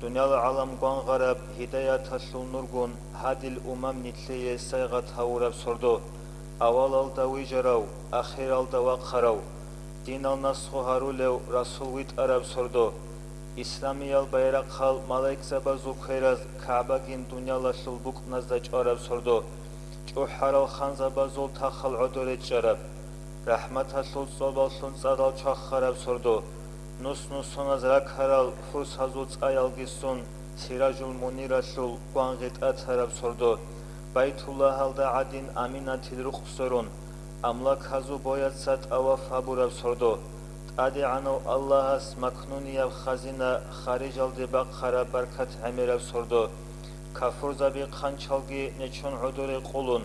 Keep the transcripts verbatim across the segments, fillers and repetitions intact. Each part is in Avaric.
Дуниял гӀалам гвангъараб гьидаяталъул нургун гьадил умам нилъее сайгъат гьавураб сордо, авалалда вижарав, ахиралда вахъарав, динал насгъу гьарулев расул витӀараб сордо, исламиял байрахъал малаикзабазул квераз КагӀбагин дуниялалъул букӀназда чӀвараб сордо, чӀухӀарал ханзабазул тахал гӀодоре чӀараб, рахӀматалъул цӀобаллъун цӀадал чвахараб сордо, нус-нусуназ ракарал фурсазул цӀаялги ссун, Сиражул Муниралъул гвангъи тӀатараб сордо, Байтуллагьалда гӀадин аминатил рукъ сверун, амлаказул бояца тӀаваф гьабураб сордо, ТӀадегӀанав Аллагьас макнунияб хазина харижалде бахъараб баркат гӀемераб сордо, кафурзаби хъанчалги нечон гӀодоре къулун,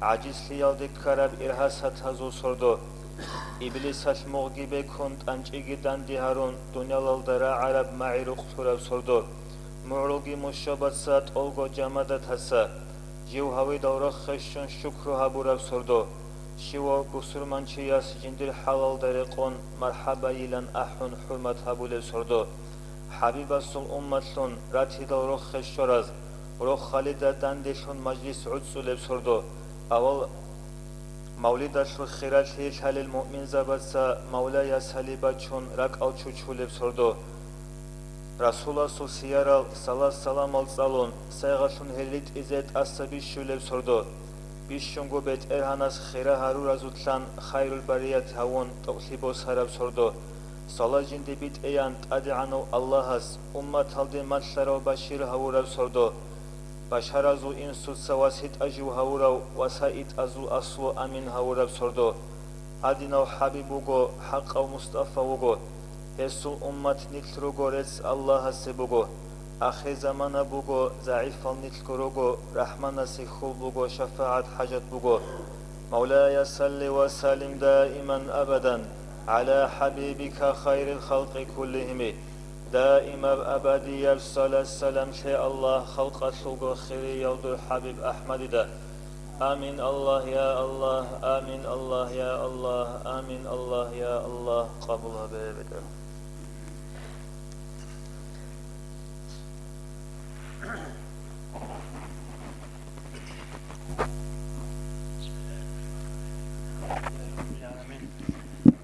гӀажизлъиялде ккараб иргьасатазул сордо, Иблисалъ мугъги бекун, тӀанчӀиги данде гьарун, дуниялалда рагӀараб магӀи рукълъураб сордо, мугӀрулги мушабаца тӀолго жамадатаса, жив гьавидал рохе щун щукру гьабураб сордо, щивав бусурманчияс жиндир хӀалалда рекъон мархӀабайилан ахӀун хӀурмат гьабулеб сордо, ХӀабибасул умматлъун ратидал рохе щораз, рохалида данделъун мажлис гӀуцӀулеб сордо, авал мавлидалъул хиралъи лъалел муъминзабаца Мавлая салиб бачун ракӀал чучулеб сордо, Расуласул сиярал салат-саламал цӀалун, сайгъалъун гьел ритӀизе тӀаса бищулеб сордо, бищунго БетӀергьанас хира гьаруразулъан хайрул барият гьавун тӀокӀлъи босараб сордо, салат жинде битӀеян ТӀадегӀанав Аллагьас умматалде малъарав башир гьавураб сордо, башаразул инсуца васитӀа жив гьавурав васаитӀазул аслу амин гьавураб сордо, гьадинав ХӀабиб вуго, хӀакъав Мустафа вуго, гьесул уммат нилъ руго, рецц Аллагьасе буго, ахирзамана буго, загӀипал нилъго руго, РахӀманасе хьул буго, шафагӀат хӀажат буго. مولاي صل وسلم دائما أبدا على حبيبك خير الخلق كلهم. Даимаб абадияб салат-салам лъе, Аллагь, халкъалъулго хирияв дур ХӀабиб АхӀмадида. Амин, Аллагь, я Аллагь, амин, Аллагь, я Аллагь, амин, Аллагь, я Аллагь, къабул гьабе, БетӀергьан.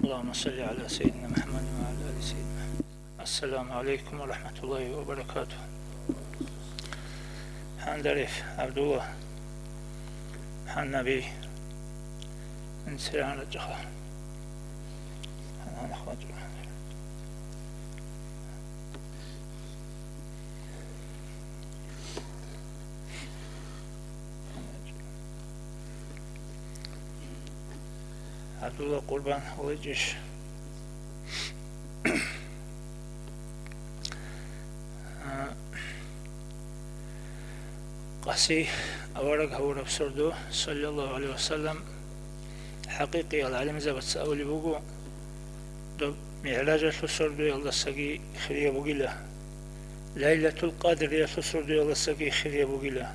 اللهم صل على سيدنا محمد وعلى آل سيدنا محمد. السلام عليكم ورحمة الله وبركاته. ХӀандариф ГӀабдулла, ХӀаннаби, инсиран рачӀаха. ХӀанан хвачӀо. ГӀабдулла Къурбан гьоличӀищ? Къаси авараг гьавураб сордо, саллаллагьу гӀалайгьи ва саллам, хӀакъикъиял гӀалимзабаца абулеб буго, доб МигӀражалъул сордоялдасаги хирияб бугила, Лайлатул Къадриялъул сордоялдасаги хирияб бугила.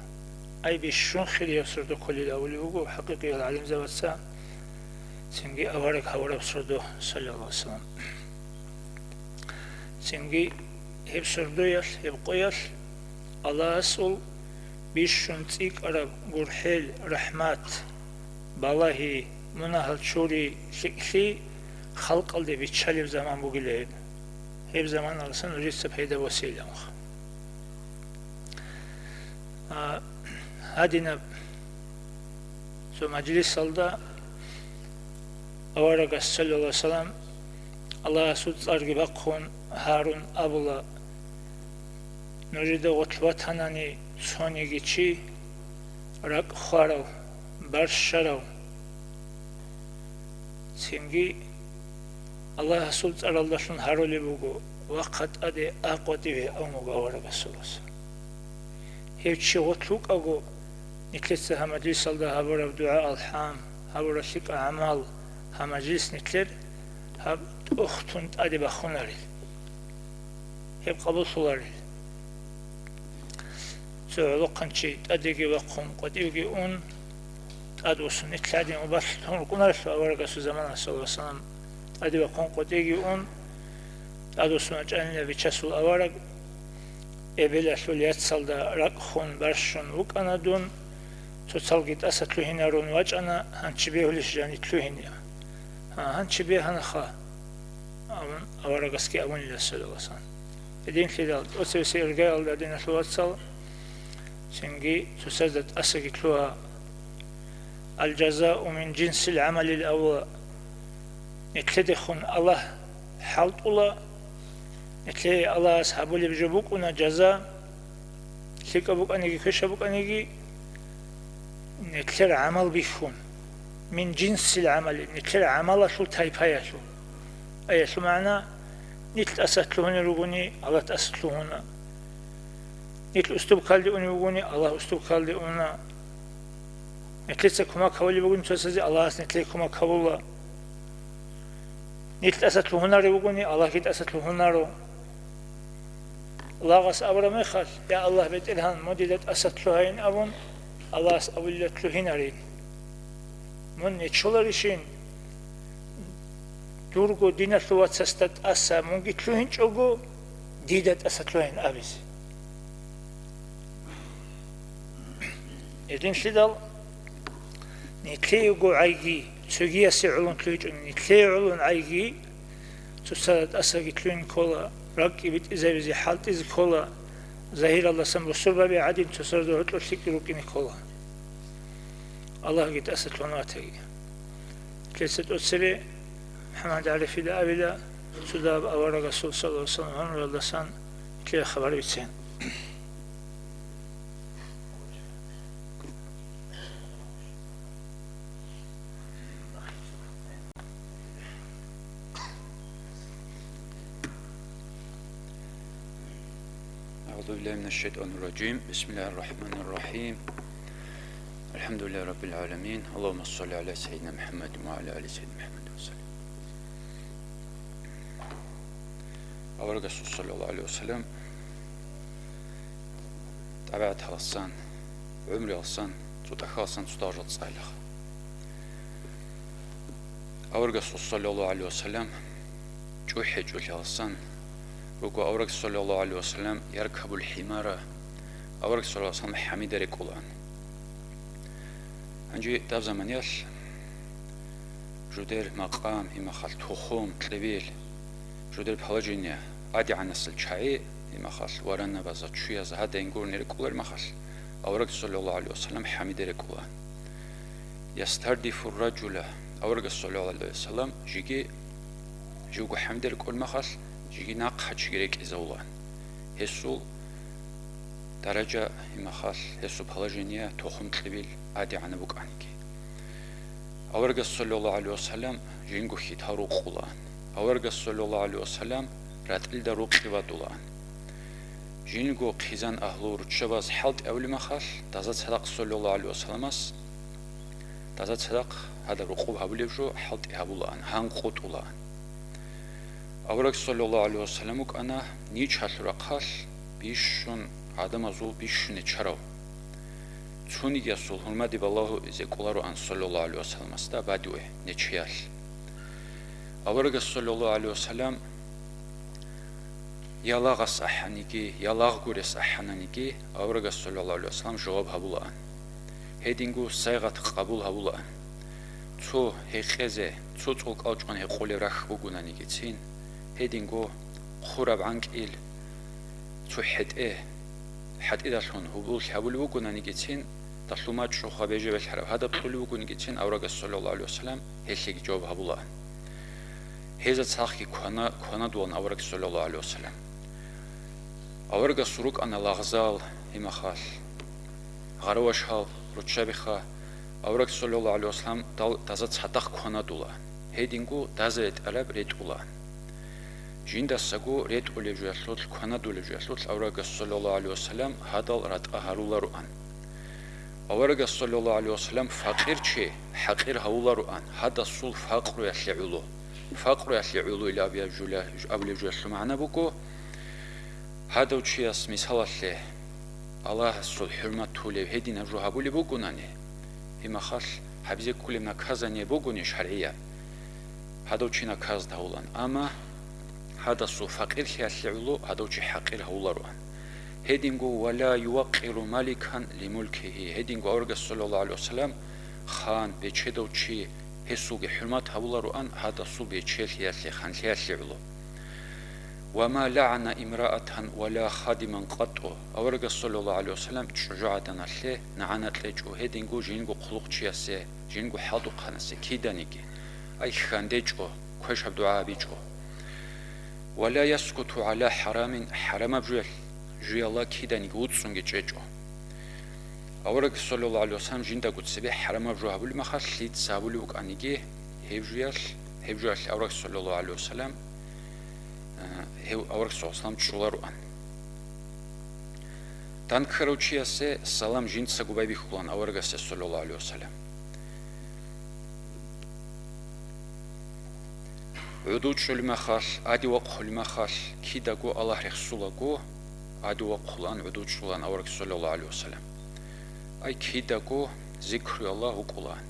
Ай, бищун хирияб сордо кколел абулеб буго хӀакъикъиял гӀалимзабаца, цинги авараг гьавураб сордо, саллаллагьу гӀалайгьи ва саллам. Цинги гьеб сордоялъ, гьеб къоялъ Аллагьасул бищун цӀикӀкӀараб гурхӀел, рахӀмат, балагьи, мунагьал чури, лъикӀлъи халкъалде биччалеб заман бугила гьеб. Гьеб заманалдасан нужеца пайда босейилан. А, гьадинаб цо мажлисалда аварагас, саллаллагьу гӀалайгьи ва саллам, Аллагьасул цӀарги бахъун гьарун абула: «Нужеда гъорлъ ватанани цониги чи, ракӀ хварав, барщарав». Цинги Аллагьасул цӀаралдалъун гьарулеб буго: «Вахъа тӀаде, а къватӀиве», – абун буго аварагасул. Гьев чи гъорлъ вукӀаго, нилъеца гьаб мажлисалда гьабураб дугӀа-алхӀам, гьабураб лъикӀаб гӀамал, гьаб мажлис нилъер гьаб тӀохтун тӀаде бахунарел, гьеб къабуллъуларел. Цо гӀолохъанчи тӀадеги вахъун, къватӀивги ун, тӀадвуссун, нилъ гӀадин убалъун рукӀунарелъул аварагасул замана, саллаллагьу гӀалайгьи ва саллам, тӀаде вахъун, къватӀивги ун, тӀадвуссун вачӀанила Бичасул авараг, эбелалъул яцалда ракӀ хун барщун вукӀана дун, цоцалги тӀаса лъугьинарун вачӀана, гьанчи бегьулищ жаниб лъугьине? Гьа, гьанчи бегьанаха, абун аварагасги абунила, саллаллагьу гӀалайгьи ва саллам. Гьединлъидал тӀоцебесеб иргаялда, диналъул вацал, цинги цоцазда тӀасаги лъугьа. Аль-жазау мин жинсил гӀамалил авла. Нилъедехун Аллагь хӀалтӀула, нилъее Аллагьас гьабулеб жо букӀуна жаза, лъикӀаб букӀаниги, квешаб букӀаниги, нилъер гӀамал бихьун, мин жинсил гӀамали, нилъер гӀамалалъул тайпаялъул. Аялъул магӀна, нилъ тӀаса лъугьунел ругони, Аллагь тӀаса лъугьуна. Нилъ устубкалде унев вугони, Аллагь устубкалде уна. Нилъеца кумак гьавулеб бугони цоцазе, Аллагьас нилъее кумак гьавула. Нилъ тӀаса лъугьунарев вугони, Аллагьги тӀаса лъугьунаро. Лагъас абураб мехалъ: «Я Аллагь, БетӀергьан, мун дида тӀаса лъугьайин», – абун, Аллагьас абулила: «Лъугьинарин». Мун нечоларищин, дурго диналъул вацасда тӀаса мунги лъугьинчӀого, дида тӀаса лъугьайин абизе? Гьединлъидал нилъеего гӀайги, цогиясе гӀолун лъугьичӀони, нилъее гӀолун гӀайги, цоцазда тӀасаги лъугьин ккола, ракӀги битӀизабизе хӀалтӀизе ккола, загьиралдасан бусурбаби гӀадин, цоцазда гьоркьор лъикӀ рукӀине ккола. Аллагьги тӀаса лъугьун ватаги. Нилъеца тӀоцебе МухӀаммад ГӀарифида абила, цо дагьаб аварагасул, саллаллагьу гӀалайгьи ва саллам, гьунралдасан нилъее хабар бицен. أعوذ بالله من الشيطان الرجيم. بسم الله الرحمن الرحيم. الحمد لله رب العالمين. اللهم صل على سيدنا محمد وعلى آل سيدنا محمد وسلم. Аварагасул, саллаллагьу гӀалайгьи ва саллам, тӀабигӀаталасан, гӀумруялсан, цо тӀахьаласан цо дагьал жо цӀалилаха. Аварагасул, саллаллагьу гӀалайгьи ва саллам, чӀухӀи чӀухӀаласан руго. Авараг, саллаллагьу гӀалайгьи ва саллам, яркабул хӀимара, авараг, саллаллагьу гӀалайгьи ва саллам, хӀамида рекӀолаан. Гьанже даб заманиялъ жудер макъам, имахалъ тухум, кьибил, жудер положение, гӀадигӀанасул чагӀи, имахалъ варанабаза, чуяза гьадин гурони рекӀолармахалъ, авараг, саллаллагьу гӀалайгьи ва саллам, хӀамида рекӀолаан. Ястардифу р-ражула, аварагас, саллаллагьу гӀалайгьи ва саллам, жеги, живго хӀамида рекӀолмахалъ, жеги нахъа чиги рекӀизавулаан. Гьесул даража, имахалъ, гьесул положение, тухум, кьибил гӀадигӀанаб букӀаниги. Аварагас, саллаллагьу гӀалайгьи ва саллам, жинго хьитал рукъулаан. Аварагас, саллаллагьу гӀалайгьи ва саллам, ратӀилда рукъи ватулаан. Жинго хъизан агьлу руччабаз хӀалтӀи абулеб махалъ, даза цадахъ, саллаллагьу гӀалайгьи ва салламас, даза цадахъ гьадаб рукъуб гьабулеб жо хӀалтӀи гьабулаан, гьанкъутӀулаан. Авараг, саллаллагьу гӀалайгьи ва саллам, вукӀана ничалъул рахъалъ бищун, гӀадамазул бищун нечарав. Цунигиясул гьурмаде балагьуизе кӀолароан, саллаллагьу гӀалайгьи ва салламасда бадуе нечиялъ. Аварагас, саллаллагьу гӀалайгьи ва саллам, я лагъас ахӀаниги, я лагъ гурес ахӀананиги, аварагас, саллаллагьу гӀалайгьи ва саллам, жаваб гьабулаан. Гьединго сайгъат къабул гьабулаан. Цо гьекъезе, цо цӀолкӀал чӀван гьекъолеб рахь бугонанигицин, гьединго хъураб гӀанкӀил цо хӀетӀе, хӀатӀидалъун гьубул лъабулеб бугонанигицин, далъул мачӀухъа бежевелъараб гьадаб кьулеб бугонигицин, аварагас, саллаллагьу гӀалайгьи ва саллам, гьелъеги жаваб гьабулаан. Гьезда цадахъги квана-, кванадулаан авараг, саллаллагьу гӀалайгьи ва саллам. Аварагасул рукӀана лагъзал, имахалъ, гъаравашал, руччабиха. Авараг, саллаллагьу гӀалайгьи ва саллам, дал-, даза цадахъ кванадулаан. Гьединго даза ретӀараб ретӀулаан. Жиндасаго ретӀулеб жоялъулъ, кванадулеб жоялъулъ аварагас, саллаллагьу гӀалайгьи ва саллам, гьадал ратӀа гьарулароан. Аварагас, саллаллагьу гӀалайгьи ва саллам, факъир чи хӀакъир гьавулароан гьадасул факъруялъе гӀоло. Факъруялъе гӀоло илан абияб жула-, абулеб жоялъул магӀна буго, гьадав чияс, мисалалъе, Аллагьасул хӀурмат тулеб гьединаб жо гьабулеб бугонани, имахалъ гьабизе кколеб наказание бугони шаргӀияб, гьадав чи наказ тавулан, амма гьадасул факъирлъиялъе гӀоло гьадав чи хӀакъир гьавулароан. Гьединго, «Ва ла ювакъиру маликан ли мулкигьи», гьединго аварагас, саллаллагьу гӀалайгьи вассалам, хан, бечедав чи, гьесулги хӀурмат гьабулароан гьадасул бечелъиялъе, ханлъиялъе гӀоло. «Ва ма лагӀана имраатан ва ла хадиман къатту», аварагас, саллаллагьу гӀалайгьи вассалам, чӀужугӀаданалъе нагӀана кьечӀо, гьединго жинго хъулухъчиясе, жинго хӀалтӀухъанасе киданиги, ай, хьандечӀо, квешаб дугӀа гьабичӀо. «Ва ла яскуту гӀала хӀарамин», хӀарамаб жуялъ-, жуяла киданиги вуцӀцӀунги чӀечӀо. Авараг, саллаллагьу гӀалайгьи вассалам, жиндаго цебе хӀарамаб жо гьабулеб махалъ, лъица гьабулеб букӀаниги, гьеб жуялъ, гьеб жуялъ авараг, саллаллагьу гӀалайгьи вассалам, э, гьев авараг, саллаллагьу гӀалайгьи вассалам, чӀолароан. Дандкарав чиясе салам жинцаго байбихьулаан аварагасе, саллаллагьу гӀалайгьи вассалам. ГӀодов чӀолеб махалъ, гӀади вахъулеб махалъ, кидаго Аллагь рехсулаго, гӀади вахъулаан, гӀодов чӀолаан авараг, саллаллагьу гӀалайгьи вассалам. Ай, кидаго зикруялла вукӀулаан.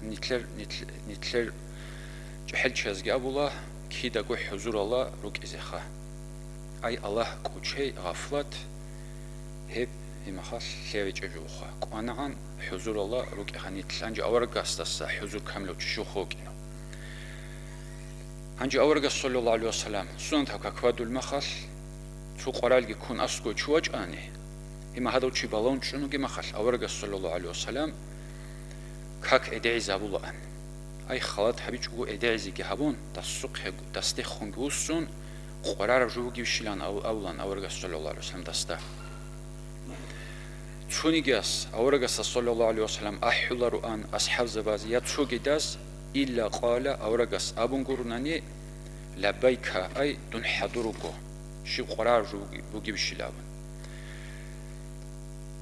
Нилъер, нилъ-, нилъер чӀехӀелчиязги абула, кидаго хӀузуралла рукӀизеха. Ай, Аллагь кӀучей гъафлат, гьеб, гьеб махалъ лъевечӀеб жугьуха. КӀванагӀан хӀузуралла рукӀиха нилъ. Гьанже аварагасдаса хӀузур камилав чи щухъ вукӀина. Гьанже аварагас, саллаллагьу гӀалайгьи вассалам, сунат гьаб как бадулеб махалъ, цо къваралги ккун аскӀове чи вачӀани, гьеб махалъ гьадав чи балагьун чӀун вугеб махалъ, аварагас, саллаллагьу гӀалайгьи вассалам, как гӀедегӀизе гьабулаан. Ай, халат гьабичӀого гӀедегӀизеги гьабун, дасухъего, дасдехунги вуссун, къварараб жо бугебщилан ав-, авлан аварагас, саллаллагьу гӀалайгьи вассалам, дасда. Цонигияс аварагасда, саллаллагьу гӀалайгьи вассалам, ахӀулароан асхӀабзабаз я цогидаз, илла къала, аварагас абун гурунани, «Лаббайка», ай, дун хӀадур руго, щиб къварараб жо буги-, бугебщил абун.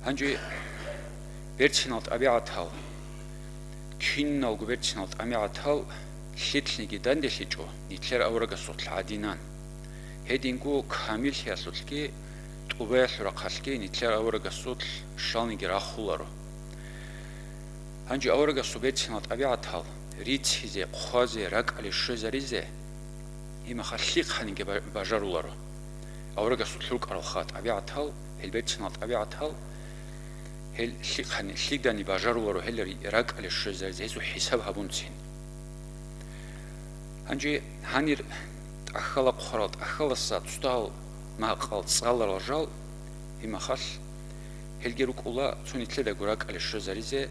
Гьанже берцинал тӀабигӀатал, киналго берцинал тӀабигӀатал лъикӀлъиги данделъичӀо нилъер аварагасулъ гӀадинан. Гьединго камиллъиялъулъги тӀубаялъул рахъалъги нилъер аварагасулъ щалниги рахуларо. Гьанже аварагасул берцинал тӀабигӀатал рицизе, хъвазе, ракӀалде щвезаризе, гьеб махалъ лъикъаниги ба-, бажаруларо. Аварагасул рукӀаралха тӀабигӀатал, гьел берцинал тӀабигӀатал, гьел лъикъани-, лъидани бажаруларо гьел ри-, ракӀалде щвезаризе, гьезул хӀисаб гьабунцин. Гьанже гьанир тӀахьала хъварал тӀахьаласа цоцал макъал цӀаларал жал, гьеб махалъ, гьелги рукӀула цо нилъедаго ракӀалде щвезаризе,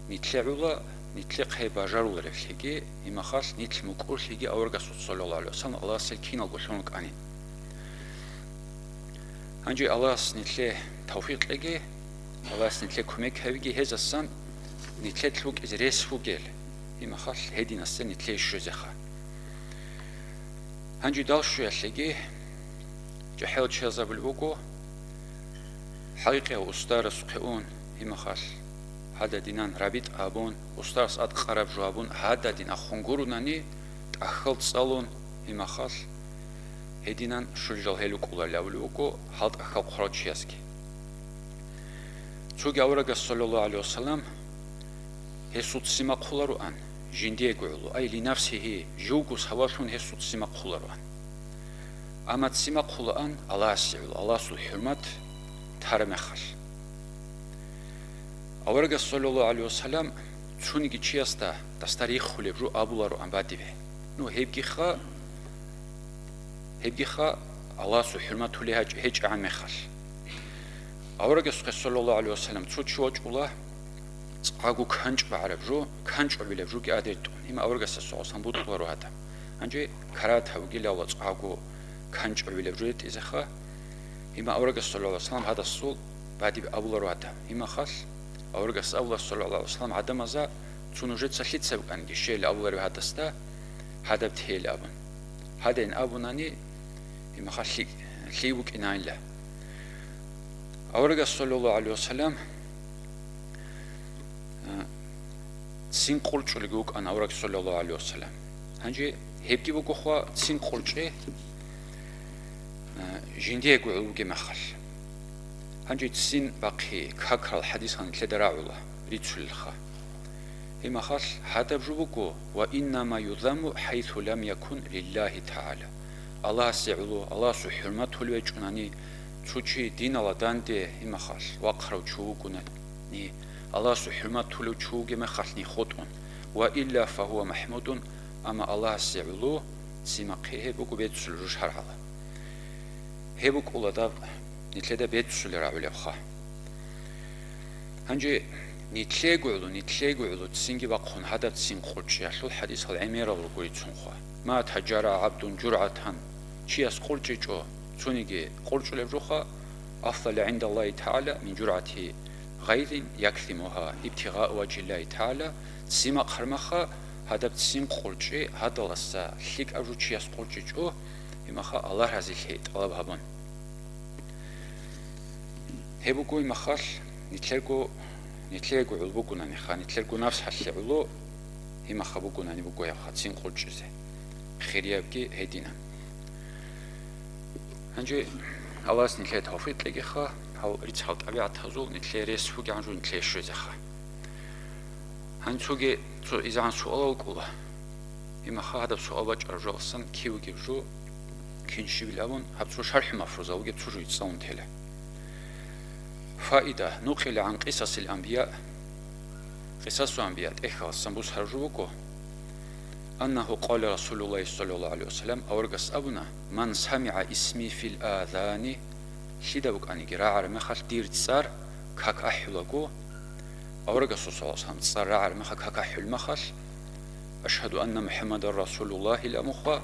нилъе гӀула, нилъехъе бажарулареблъиги, гьеб махалъ нилъ мукӀурлъиги аварагасул, саллаллагьу гӀалайгьи вассалам, Аллагьас гьел киналго лъун рукӀанин. Гьанже Аллагьас нилъе тавфикъ кьеги, Аллагьас нилъе кумек гьавиги, гьезасан нилъелъ вукӀизе рес бугел, гьеб махалъ гьединасде нилъе щвезеха. Гьанже дал щвеялъеги чӀехӀел чияз абулеб буго, хӀакъикъияв устарасухъе ун, гьеб махалъ гьададинан рабитӀа абун, устарас тӀад къараб жо абун, гьададин ахун гурунани, тӀахьал цӀалун, гьеб махалъ гьединан щвел жал гьел рукӀуларел абулеб буго гьал тӀахьал хъварав чиясги. Цоги аварагас, саллаллагьу гӀалайгьи вассалам, гьесул ццин бахъулароан, жиндиего гӀоло, ай, ли нафсигьи, живго сабаблъун гьесул ццин бахъулароан. Амма ццин бахъулаан Аллагьасе гӀоло, Аллагьасул хӀурмат тараб мехалъ. Аварагас, саллаллагьу гӀалайгьи вассалам, цониги чиясда дасда риххулеб жо абулароан бадибе. Ну, гьебгиха, гьебгиха Аллагьасул хӀурмат гьули гьач-, гьечӀегӀан мехалъ. Аварагасухъе, саллаллагьу гӀалайгьи вассалам, цо чи вачӀула, цӀакъго канчӀ багӀараб жо, канчӀ гӀобилаб жоги адер тӀун. Гьеб аварагасда, саллаллагьу гӀалайгьи вассалам, бутӀуларо гьадаб. Гьанже карагьат гьабугилавла цӀакъго канчӀ гӀобилаб жо ретӀизеха. Гьеб аварагас, саллаллагьу гӀалайгьи вассалам, гьадасул бадиб абуларо гьадаб. Гьеб махалъ аварагас абула, саллаллагьу гӀалайгьи вассалам, гӀадамазда, цо нужеца лъица букӀанги щел абуларев гьадасда, гьадаб тейил абун. Гьадин абунани, гьеб махалъ лъи-, лъи букӀинайила. Аварагас, саллаллагьу гӀалайгьи вассалам, а, ццин къулчӀулеб букӀана авараг, саллаллагьу гӀалайгьи вассалам. Гьанже гьебги бугохъа ццин къулчӀи, а, жиндиего гӀоло бугеб мехалъ. Гьанже ццин бахъи какарал хӀадисал нилъеда рагӀула, рицулелха. Гьеб махалъ гьадаб жо буго: «Ва иннама юзамму хӀайсу лам якун лиллагьи тагӀала». Аллагьасе гӀоло, Аллагьасул хӀурмат гьули гьечӀунани, Цо чи диналда данде имахалъ вахъарав чи вугони, Аллагьасул хӀурмат тулев чи вугеб мехалъ ни хутӀун, ва илла фагьува махӀмудун, амма Аллагьасе гӀоло ццин бахъи гьеб буго беццулеб жо шаргӀалъ. Гьеб букӀуна доб нилъеда беццулеб рагӀулебха. Гьанже нилъего гӀоло, нилъего гӀоло ццинги бахъун гьадаб ццин къурчӀиялъул хӀадисал гӀемерал руго ицунха. Ма таджарра гӀабдун жургӀатан, чияс къурчӀичӀо, цониги къурчӀулеб жоха, афдалу гӀиндаллагьи тагӀала мин жургӀати гъайзин якзимугьа ибтигъаъа важгьиллагьи тагӀала, ццин бахъараб мехалъ гьадаб ццин къурчӀи гьадаласа лъикӀаб жо чияс къурчӀичӀо, имаха Аллагь разилъи тӀалаб гьабун. Гьеб буго имахалъ, нилъерго, нилъеего гӀоло бугонаниха, нилъерго напсалъе гӀоло имаха бугонани буго гьебха ццин къурчӀизе. Хириябги гьединан. Гьанже Аллагьас нилъее тавфикъ кьегиха, гьал риццал тӀабигӀатазул нилъее рес бугеб жо нилъее щвезеха. Гьанцоги цо изегӀан суалал кӀола. Имаха гьадаб суал бачӀараб жоялдасан кив вугеб жо, кин щибил абун, гьаб цо шархӀу мафруза вугеб цо жо цӀалун тела. Фаида, нукъила гӀан къисасил анбия, къисасул анбия тӀехьалдасан бусараб жо буго, аннагьу къала Расулуллагьи саллаллагьу гӀалайгьи ва саллам, аварагас абуна, ман самигӀа исми фил азани, лъида букӀаниги рагӀараб мехалъ дир цӀар как ахӀулаго, Аварагасул саллаллагьу гӀалайгьи ва саллам цӀар рагӀараб мехалъ как ахӀулеб мехалъ, «Ашгьаду анна МухӀаммадан Расулуллагь», ила мухъа,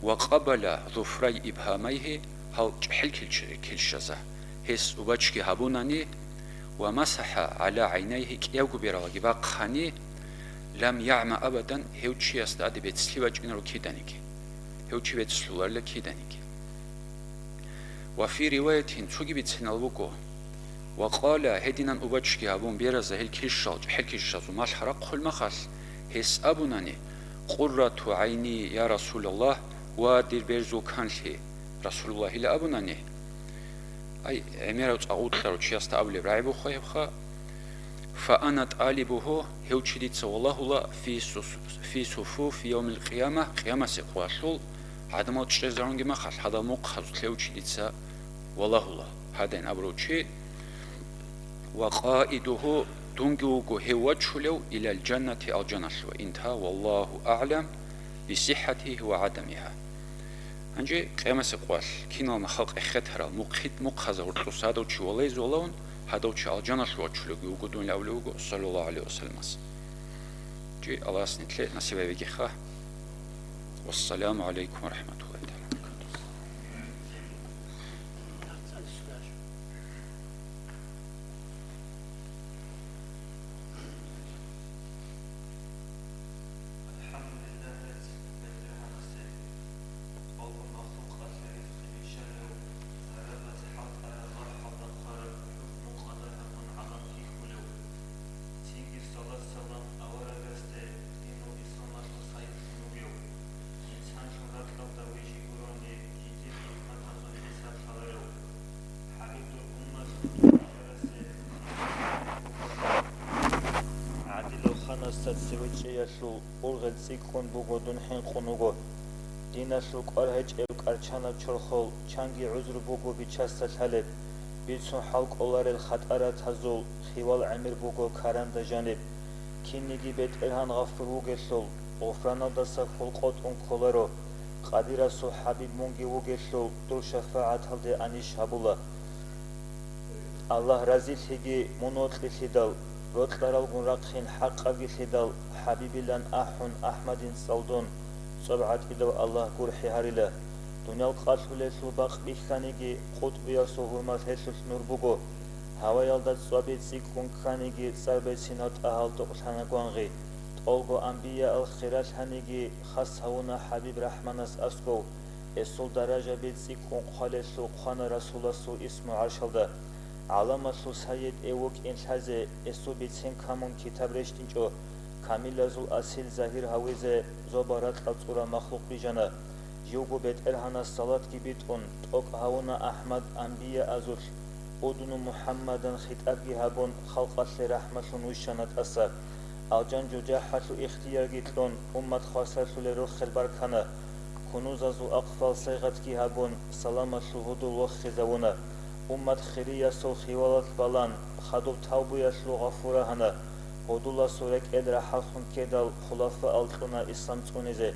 ва къаббала зуфрай ибгьамайгьи, гьал чӀехӀел килч-, килщаза, гьес убачги гьабунани, ва масахӀа гӀала гӀайнайгьи, кӀиябго бералаги бахъани, лам ягӀма абадан, гьев чиясда тӀаде бецлъи бачӀинаро киданиги, гьев чи бецлъуларила киданиги. Ва фи риваятин, цоги бицинал буго, ва къала, гьединан убачги гьабун беразда гьел килщал, чӀехӀел килщазул малъа рахъулеб мехалъ, гьес абунани, «Къуррату гӀайни, я Расулаллагь, ва дир берзул канлъи», Расулуллагьила абунани, ай, гӀемерав цӀакъ вукьарав чиясда абулеб рагӀи буго гьебха, «Фа ана тӀалибугьу», гьев чи дица валагьула, «фи сус-, фи суфуфи явмил къияма», къиямасеб къоялъул гӀадамал чӀезарунги мехалъ, гьадал мухъазулъ гьев чи дица валагьула, гьадин абурав чи, «ва къаидугьу», дунги вуго гьев вачулев, «илал жаннати», алжаналъува, интагьа, «валлагьу агӀлам бисихӀатигьи ва гӀадамигьа». Гьанже къиямасеб къоялъ кинална халкъ эхетарал мухъид-, мухъазда гьоркьоса гьадав чи валагьизе валагьун, гьадав чи алжаналъув вачулевги вуго дунилан абулев вуго, саллаллагьу гӀалайгьи ва салламас. Чи Аллагьас нилъее насиб гьавегиха. Вассаламу гӀалайкум ва рахӀматуллагьи тагӀала ва баракатугьу. الحمد لله رب العالمين. Къого махлукъалъе ризкъи бищарав, зарабаз хӀалтӀараб, бархӀалда хъвараб, хӀукму къадар гьабун гӀалам хьихьулев, цинги салат-салам аварагасде, динул исламалъул сайидлъун вугев, инсанлъун ракьалда вижи гурони, жиндир хӀикматазул хӀисаб лъаларев, ХӀабиб, дур умматалъул бетӀерасеб, гӀадилав ханасда цеве чӀеялъул ургъел цӀикӀкӀун буго, дун хӀинкъун вуго. Диналъул кӀвар гьечӀеб кӀарчанаб чорхол чанги гӀузру буго бичасда лъалеб, бицун хӀал кӀоларел хатӀаратазул хивал гӀемер буго каранда жаниб. Кинниги БетӀергьан гъафур вугелъул, гъуфраналдаса хьул къотӀун кколаро. Къадирасул ХӀабиб мунги вугелъул, дур шафагӀаталде анищ гьабула. Аллагь разилъиги мун вокьилъидал, рокьаралгун рахъин хӀакъабгилъидал, ХӀабибилан ахӀун, АхӀмадин цӀалдун, цӀоб гӀатӀидав Аллагь гурхӀи гьарила. Дуниял къалъулелъул бакъ бихьаниги, къутӀбиясул гьурмалъ гьелъулъ нур буго. Гьаваялда цӀваби цӀикӀкӀун кканиги, цӀар берцинал тӀагьал тӀокӀлъана гвангъи. ТӀолго анбияал хиралъаниги, хас гьавуна ХӀабиб РахӀманас аскӀов. Эсул даражаби цӀикӀкӀун хъвалелъул хъвана Расуласул исму гӀаршалда. ГӀаламалъул сайид эв вукӀин лъазе, эсул бицен камун китаб рещтӀинчӀо, камилазул асил загьир гьавизе, зобал ракьал цӀураб махлукъ бижана. Живго БетӀергьанас салатги битӀун, тӀокӀ гьавуна АхӀмад анбияазулъ, удну МухӀаммадан хитӀабги гьабун, халкъалъе рахӀмалъун вищана тӀаса. Алжан-жужахӀалъул ихтиярги кьун, уммат хвасарлъулел рохел баркана. Кунузазул ахъвал сайгъатги гьабун, саламалъул гьудул вохизавуна. Уммат хириясул хиялалъ балан, хадуб тавбуялъул гъафу рагьана, гьудуласул рекӀел рахӀаллъун ккедал, хулафаал кьуна ислам цӀунизе.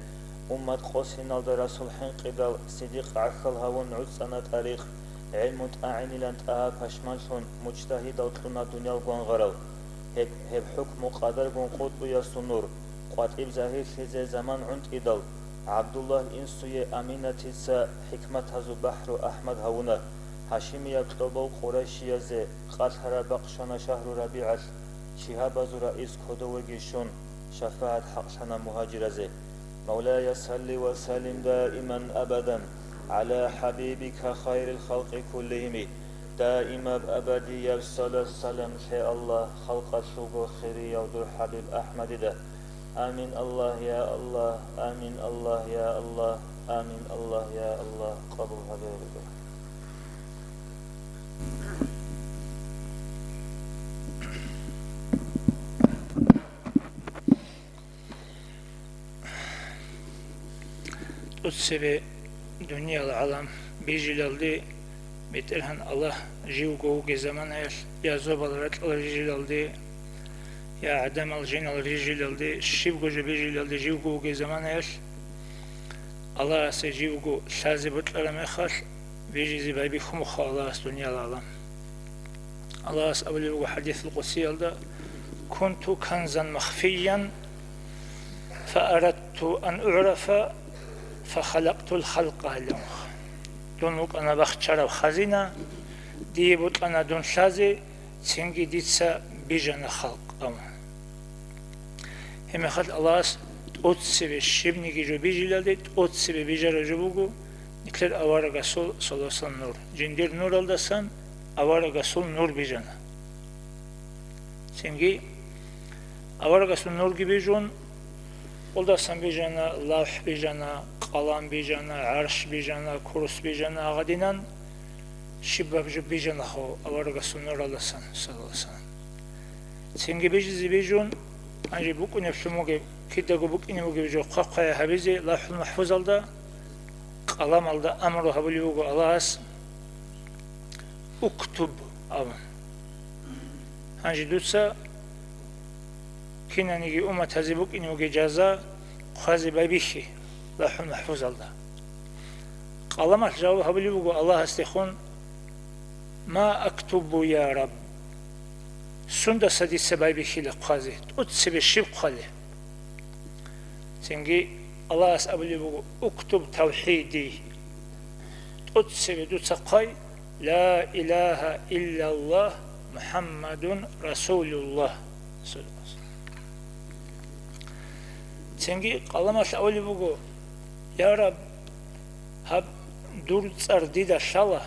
Уммат къосиналда Расул хӀинкъидал, Сидикъ гӀахьал гьавун гӀуцӀана тӀарикъ, гӀелму тӀагӀинилан тӀагьа пашманлъун, мужтагьидал кьуна дуниял гвангъарал. Гьеб, гьеб хӀукму къадаргун къотӀуясул нур, къватӀиб загьирлъизе заман гӀунтӀидал, ГӀабдуллагь инсуе Аминатица хӀикматазул бахӀру Ахмад гьавуна, гьашимияб кьобол къурайшиязе къалъараб бахъ щвана шагьру РабигӀалъ, шигьабазул раис кодовеги щун, шафагӀат хӀакълъана мугьажиразе. مولاي صل وسلم دائما أبدا على حبيبك خير الخلق كلهم. Даимаб абадияб салат-салам лъе Аллагь, халкъалъулго хирияв дур ХӀабиб АхӀмадида. Амин, Аллагь, я Аллагь, амин, Аллагь, я Аллагь, амин, Аллагь, я Аллагь, къабул гьабе, я Рабби. ТӀоцебе дуниял гӀалам бижилалде, БетӀергьан Аллагь живго вугеб заманаялъ, я зобал ракьал рижилалде, я гӀадамал жинал рижилалде, щибго жо бижилалде живго вугеб заманаялъ, Аллагьасе живго лъазе бокьараб мехалъ, бижизе байбихьун буго Аллагьас дуниял гӀалам. Аллагьас абулеб буго хӀадисул къудсиялда: «كنت كنزا مخفيا فأردت أن أعرف فخلقت الخلق», – гьалун. Дун вукӀана бахчараб хазина, дие бокьана дун лъазе, цинги дица бижана халкъ, абун. Гьебмехалъ Аллагьас тӀоцебе щибниги жо бижилалде, тӀоцебе бижараб жо буго нилъер аварагасул, саллаллагьу гӀалайгьи вассалам, нур. Жиндир нуралдасан аварагасул нур бижана. Цинги аварагасул нурги бижун, къолдасан бижана, лавхӀ бижана, къалам бижана, гӀарш бижана, курс бижана, гьагъадинан щибаб жо бижана гьев аварагасул нуралдасан, саллаллагьу гӀалайгьи вассалам. Цинги бижизе бижун, гьанже букӀунеблъун бугеб, кидаго букӀине бугеб жо хъвахъвай гьабизе ЛавхӀул МахӀфузалда, къаламалда амру гьабулеб буго Аллагьас: «اكتب», – абун. Гьанже дуца кинаниги умматазе букӀине бугеб жаза хъвазе байбихье ЛавхӀул МахӀфузалда. Къаламалъ жаваб гьабулеб буго Аллагьасдехун: «ما أكتب يا رب». Сундаса дица байбихьила хъвазе, тӀоцебе щиб хъвалеб? Цинги Аллагьас абулеб буго: «اكتب توحيدي». ТӀоцебе дуца хъвай: «لا إله إلا الله محمد رسول الله». Цинги къаламалъ абулеб буго: «Я Раб, гьаб дур цӀар дида лъала,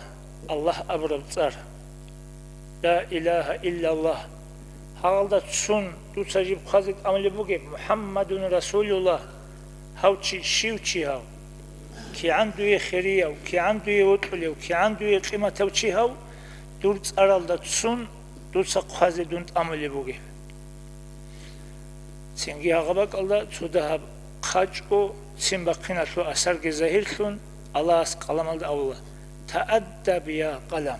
Аллагь абураб цӀар, ла илагьа иллаллагь. Гьалда цун дуца жиб хъвазе тӀамулеб бугеб, МухӀаммадун Расулуллагь, гьав чи щив чи гьав? КигӀан дуе хирияв, кигӀан дуе вокьулев, кигӀан дуе къиматав чи гьав, дур цӀаралда цун дуца хъвазе дун тӀамулеб бугеб?» Цинги гьагъа бакӀалда цо дагьаб хъачӀго цин бахъиналъул асарги загьирлъун, Аллагьас къаламалда абула: «Тааддаб, я къалам!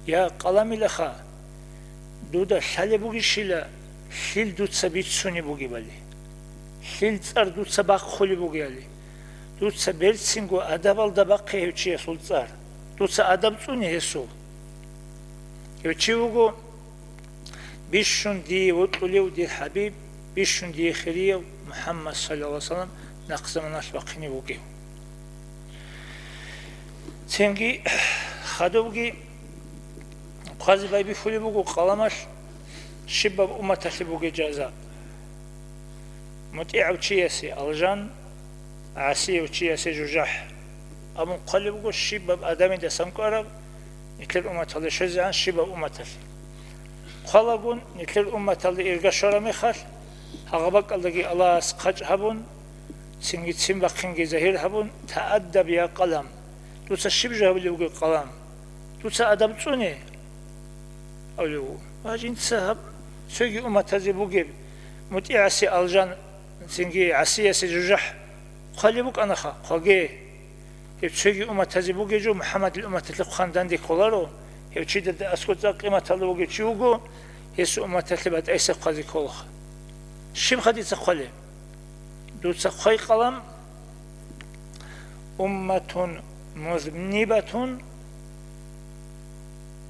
Я къаламилаха, дуда лъалеб бугищила лъил дуца бицунеб бугебали, лъил цӀар дуца бахъулеб бугеали. Дуца берцинго адабалда бахъе гьев чиясул цӀар. Дуца адаб цӀуне гьесул. Гьев чи вуго бищун дие вокьулев дир ХӀабиб, бищун дие хирияв МухӀаммад саллаллагьу гӀалайгьи вассалам, нахъ заманалъ вахъине вугев». Цинги хадубги хъвазе байбихьулеб буго къаламалъ щибаб умматалъе бугеб жаза. МутӀигӀав чиясе алжан, гӀасияв чиясе жужахӀ. Амма хъвалеб буго щибаб адамидасан кӀвараб, нилъер умматалде щвезегӀан щибаб умматалъе. Хъвалагун, нилъер умматалде ирга щвараб мехалъ, гьагъа бакӀалдаги Аллагьас хъачӀ гьабун, цинги цин бахъинги загьир гьабун: «Тааддаб, я къалам! Дуца щиб жо гьабулеб бугеб, къалам? Дуца адаб цӀуне?» – абулеб буго. Ва жинца гьаб цоги умматазе бугеб мутӀигӀасе алжан, цинги гӀасиясе жужахӀ хъвалеб букӀанаха, хъваге. Гьев цоги умматазе бугев жо, МухӀаммадил умматалъе хъван данде кколаро, гьев чи дирда аскӀов цӀакъ къиматалда вугев чи вуго, гьесул умматалъе батӀайсаб хъвазе кколаха. Щибха дица хъвалеб? Дуца хъвай къалам: «Умматун музнибатун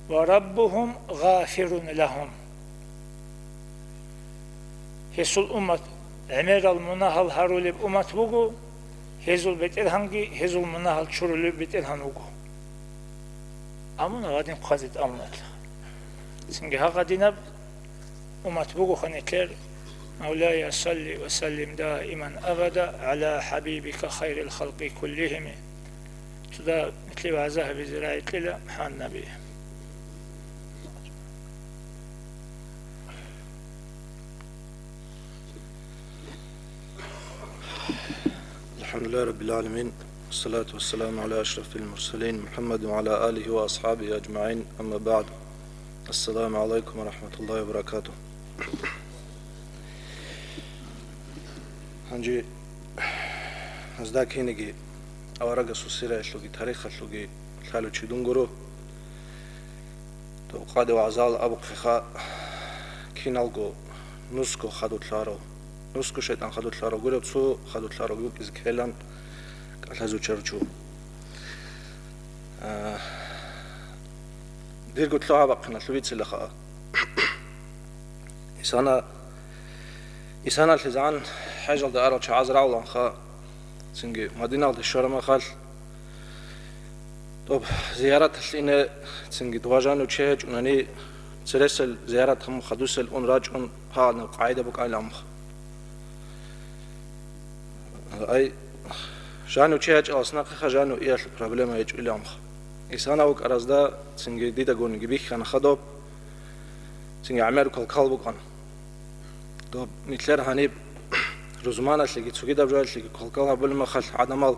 ва раббугьум гъафирун лагьум». Гьесул уммат гӀемерал мунагьал гьарулеб уммат буго, гьезул БетӀергьанги гьезул мунагьал чурулев БетӀергьан вуго. Амма гьадин хъвазе тӀамунатлъа. Цинги гьагъадинаб уммат бугоха нилъер: «Мавлая, салли ва саллим даиман абада гӀала хӀабибика хайрил халкъи куллигьими». Цо дагьаб нилъее вагӀза гьабизе рагӀи кьела МухӀаммад наби. الحمد لله رب العالمين، والصلاة والسلام على أشرف المرسلين محمد وعلى آله وأصحابه أجمعين، أما بعد. السلام عليكم ورحمة الله وبركاته. Гьанже гьазда кинеги аварагасул сираялъулги тарихалъулги лъалев чи дун гуро. Дов къаде вагӀзал абухъеха, киналго нусго хадур лъарав, нусго шайтӀан хадур лъарав гуреб, цо хадур лъарав вукӀизе ккелан кӀалъазул чарчу. А, дирго лъугьа-бахъиналъул бицилаха. Исана, ИсаналъизегӀан хӀежалда арал чагӀаз рагӀуланха, цинги Мадиналде щвараб махалъ, доб зияраталъ ине, цинги дова жанив чи гьечӀунани, цересел зиярат гьамун хадусел ун рачӀун гьагъанаб къагӀида букӀанила амха. Ай, жанив чи гьечӀалас нахъеха жанив иялъул проблема гьечӀила амха. Исана вукӀаразда цинги дидагониги бихьана хадуб, цинги гӀемерго кал-кал букӀана. Доб нилъер гьаниб рузманалъеги цогидаб жоялъеги квалквал гьабулеб махалъ гӀадамал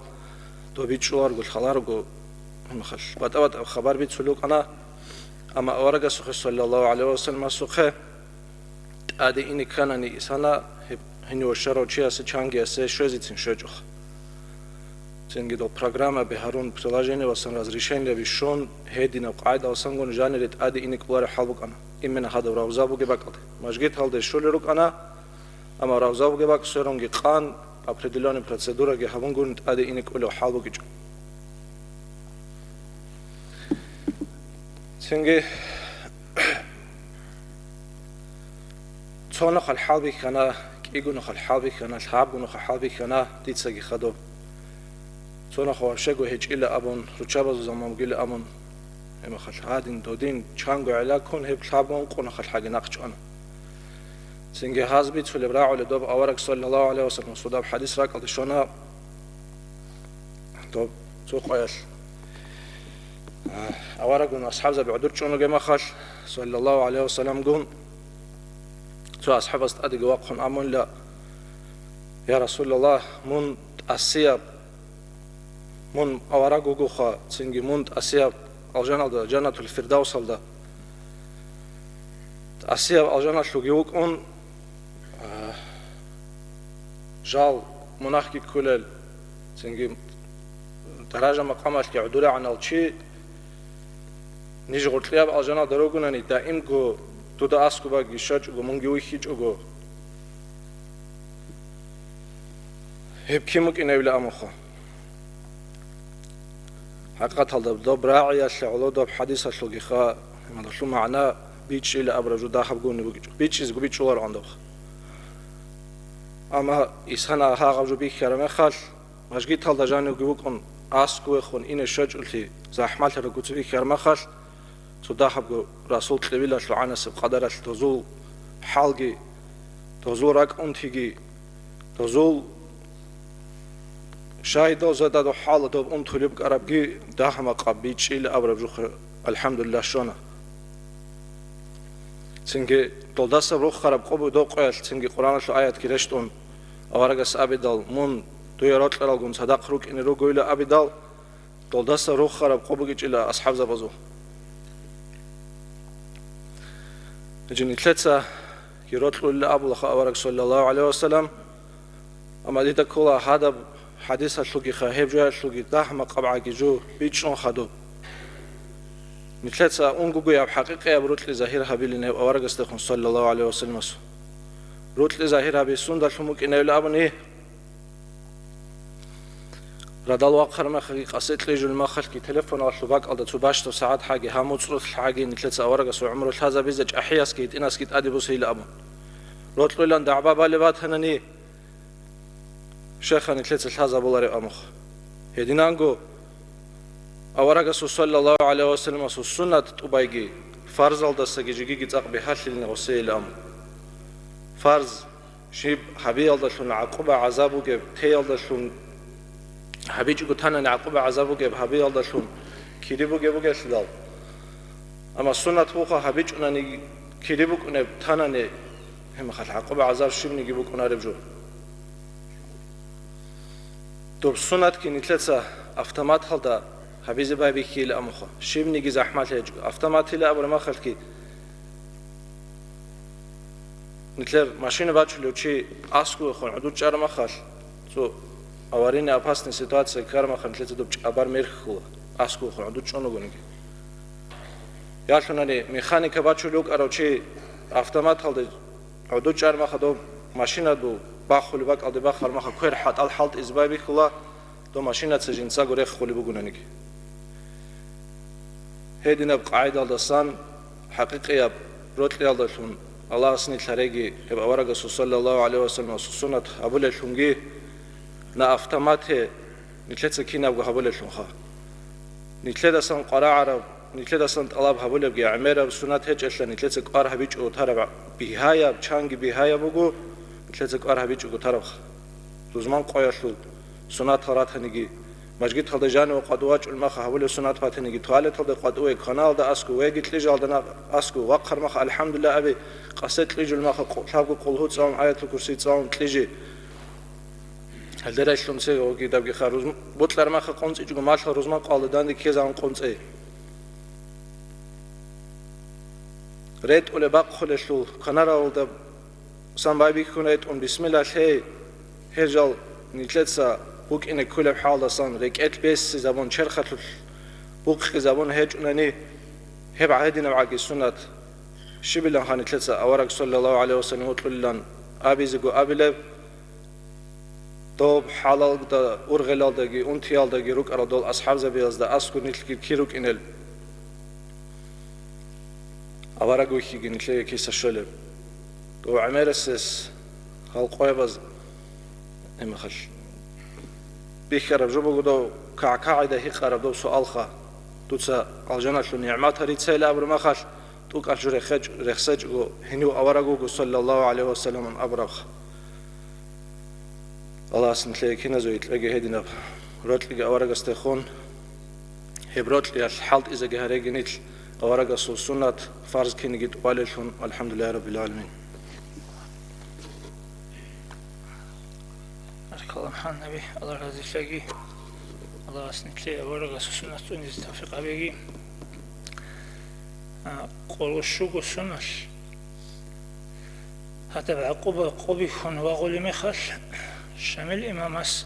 доб бичӀчӀуларго, лъаларго махалъ, батӀа-батӀа хабар бицулев вукӀана, амма аварагасухъе, саллаллагьу гӀалайгьи ва салламасухъе, тӀаде ине кканани Исана, гьеб гьенив щварав чиясе чангиясе щвезецин щвечӀоха. Цинги доб программаби гьарун, приложениялдасан разрешениеби щун, гьединаб къагӀидалдасанго жанире тӀаде ине кӀолареб хӀал букӀана. Именно гьадаб равза бугеб бакӀалде. Мажгиталде щолел рукӀана, амма равза бугеб бакӀ сверунги къан, определённый процедураги гьабунгун тӀаде ине кӀолев хӀал бугичӀо. Цинги цо нухалъ хӀалбихьана, кӀиго нухалъ хӀалбихьана, лъабго нухалъ хӀалбихьана дицаги хадуб. Цо нухалъ вообще гьечӀила абун, руччабазул заман бугила абун, гьеб махалъ гьадин, додин, чанго гӀелаккун гьеб лъабго-ункъо нухалъ хӀаги нахъчӀвана. Цинги гьаз бицулеб рагӀулеб доб авараг, саллаллагьу гӀалайгьи ва саллам, цо доб хӀадис ракӀалде щвана, доб цо къоялъ. А, аварагун асхӀабзаби гӀодор чӀун ругеб махалъ, саллаллагьу гӀалайгьи ва салламгун, цо асхӀабас тӀадеги вахъун абунила: «Я Расулаллагь, мун тӀасияб, мун авараг вугоха, цинги мун тӀасияб алжаналда, Жаннатул Фирдавсалда, тӀасияб алжаналъуги вукӀун, а, жал мунагьги кколел, цинги даража-макъамалъги гӀодорегӀанал чи, ниж гъоркьияб алжаналда ругунани, даимго дуда аскӀоб бакӀги щвечӀого, мунги вихьичӀого, гьеб кин букӀиневила амухъа?» ХӀакъикъаталда доб рагӀиялъе гӀоло доб хӀадисалъулгиха, гьелъул магӀна бичӀчӀила абураб жо дагьабгони бугичӀо. БичӀчӀизего бичӀчӀулароан доб. Амма Исана гьагъаб жо бихьараб мехалъ, мажгиталда жанивги вукӀун, аскӀовехун ине щвечӀолъи, захӀмалъараб гуци бихьараб мехалъ, цо дагьабго Расул кьибилалъул гӀанасеб къадаралъ дозул хӀалги, дозул ракӀ-унтиги, дозул шагьидал зададул хӀал доб унтулеб букӀарабги дагьа-макъаб бичӀчӀила абураб жухъе, алхӀамдулиллагь, щвана. Цинги долдасаб рухараб къо бугеб къоялъ цинги Къуръаналъул аятги рещтӀун, аварагас абидал: «Мун дуе рокьаралгун цадахъ рукӀине ругойила», абидал, долдаса рухараб къо бугичӀила асхӀабзабазул. Гьанже нилъеца гьирокьулила абулаха авараг, саллаллагьу гӀалайгьи ва саллам, амма дида ккола гьадаб хӀадисалъулгиха, гьеб жоялъулги дагь-макъаб гӀаги жо бичӀчӀун хадуб. Нилъеца унгогояб хӀакъикъияб рокьи загьир гьабилин гьеб аварагасдехун, саллаллагьу гӀалайгьи вассаламасул. Рокьи загьир гьаби сундалъун букӀинайилан абуни, радал вахъараб мехалъги, къасе кьижул мехалъги, телефоналъул бакӀалда цо бащдаб сагӀат гӀаги, гьаб моцӀролъ гӀаги нилъеца аварагасул гӀумру лъазабизе чӀахӀиясги гьитӀинасги тӀаде босейилан абун. Рокьулан дагӀба балеб батанани, Шейха нилъеца лъазабулареб амухъ. Гьединанго аварагасул, саллаллагьу гӀалайгьи вассаламасул, суннат тӀубайги, фарзалдасаги жигиги цӀакъ бигьалъилин гъосейилан. Фарз щиб гьабиялдалъун гӀакъуба-гӀазаб бугеб, теялдалъун гьабичӀого танани гӀакъуба-гӀазаб бугеб, гьабиялдалъун кири бугеб бугелъидал. Амма суннат буха гьабичӀунани кири букӀунеб, танани гьеб мехалъ гӀакъуба-гӀазаб щибниги букӀунареб жо. Доб суннатги нилъеца автоматалда гьабизе байбихьила амухъа. Щибниги захӀмалъи гьечӀо. Автоматила абураб махалъги нилъер машина бачулев чи аскӀовехун гӀодов чӀараб махалъ, цо аварийно-опасный ситуация ккараб махалъ нилъеца доб чӀабар мерхьула, аскӀовехун гӀодов чӀун вугониги. Ялъунани механика бачулев вукӀарав чи автоматалда гӀодов чӀараб махалъ доб машинадул бахулеб бакӀалде бахараб махалъ квер хӀатӀал хӀалтӀизе байбихьула, доб машинаца жинцаго реххулеб бугонаниги. Гьединаб къагӀидалдасан, хӀакъикъияб рокьиялдалъун Аллагьас нилъ гьареги, гьеб аварагасул, саллаллагьу гӀалайгьи вассаламасул, суннат гьабулелъунги, на автомате нилъеца кинабго гьабулелъунха. Нилъедасан къварагӀараб, нилъедасан тӀалаб гьабулебги гӀемераб суннат гьечӀелъа, нилъеца кӀвар гьабичӀого тараб бигьаяб, чанги бигьаяб буго, нилъеца кӀвар гьабичӀого тарабха. Рузман къоялъул суннатал ратаниги, мажгиталда жаниве къватӀив вачӀун маха гьабулеб суннат батаниги, туалеталда къватӀиве, каналда аскӀов, веги кьижалда на-, аскӀов, вахъараб маха «АлхӀамдулиллагь» абе, къасе кьижул маха къу-, лъабго къулгьу цӀалун, аятул курси цӀалун кьижи. Гьелде релълъун цеве вугидабги ха, рузм-, бокьараб маха къунцӀичӀого малъа рузман къоялда данде ккезавун къунцӀе. РетӀулеб бахъулелъул канаралда сан байбихьун ретӀун, бисмилла лъей, гьел жал нилъеца букӀине кколеб хӀалдасан рекӀелъ бессизабун, черхалъулъ букъизабун гьечӀунани, гьеб гӀадинаб гӀаги суннат. Щибилан ха нилъеца авараг, саллаллагьу гӀалайгьи вассалам, вокьулилан абизего абилеб, доб хӀалалда, ургъелалдаги, унтиялдаги рукӀарал дол асхӀабзабиязда аскӀор нилъги кир рукӀинел. Авараг вихьиги нилъее киса щолеб. Дов гӀемерисез гьал къоябаз гьемахалъ бихьараб жо буго дов кагӀ-кагӀида гьикъараб дов суалха. Дуца алжаналъул нигӀматал рицайилан абураб махалъ, тӀукӀалъ жо рехсечӀ-, рехсечӀого гьенив авараг вуго, саллаллагьу гӀалайгьи вассаламун абурабха. Аллагьас нилъее киназего гьикъеги гьединаб рокьиги аварагасдехун, гьеб рокьиялъ хӀалтӀизеги гьареги нилъ аварагасул суннат, фарз киниги тӀубалеллъун. АлхӀамдулиллагьи раббил гӀаламин. Баркалла, МухӀаммад Наби, Аллагь разилъаги. Аллагьас нилъее аварагасул суннат цӀунизе тавфикъ гьабеги. А, къоло щуго соналъ гьадаб гӀакъуба къо бихьун вагъулеб мехалъ, Шамил имамас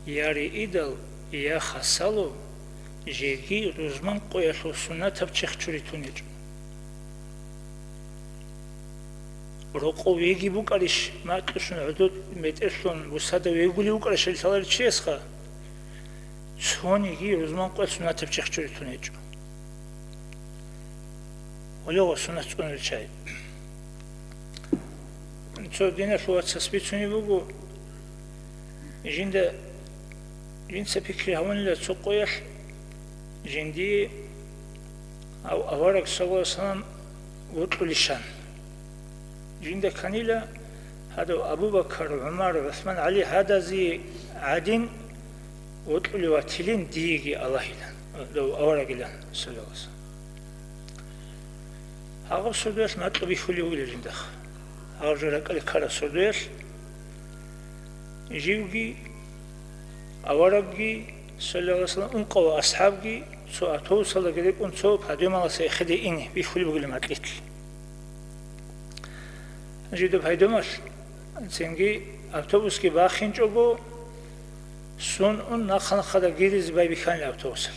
я риидал, я хасало жеги рузман къоялъул суннатаб чехчури тун гьечӀо. Рокъов веги букӀарищ, макьилъун гӀодор метӀерлъун бусада вегулев вукӀарищ лъаларев чиясха? Цониги рузман къоялъ суннатаб чехчури тун гьечӀо. Гьоле ва суннат цӀунарел чагӀи. Цо диналъул вацас бицунеб буго, жинда, жинца пикри гьабунила цо къоялъ жиндие ав-, авараг, саллаллагьу гӀалайгьи вассалам, вокьулищан. Жинда кканила гьадав Абу Бакар, ГӀумар, ГӀусман, ГӀали гьадазе гӀадин вокьулев ватилин диеги Аллагьилан, дов аварагилан, саллаллагьу гӀалайгьи вассалам. Гьагъаб сордоялъ макьу бихьулев вугилан жиндаха. Гьагъаб жо ракӀалде ккараб сордоялъ живги, аварагги, саллаллагьу гӀалайгьи вассалам, ункъо ва асхӀабги, цо автобусалдаги рекӀун, цо пойдомаласа эхеде ине бихьулеб бугилан макьилъ. Жидеб пойдомалъ цинги автобусги бахинчӀого, Сун ун нахъа-нахъада гиризе байбихьанила автобусалъ.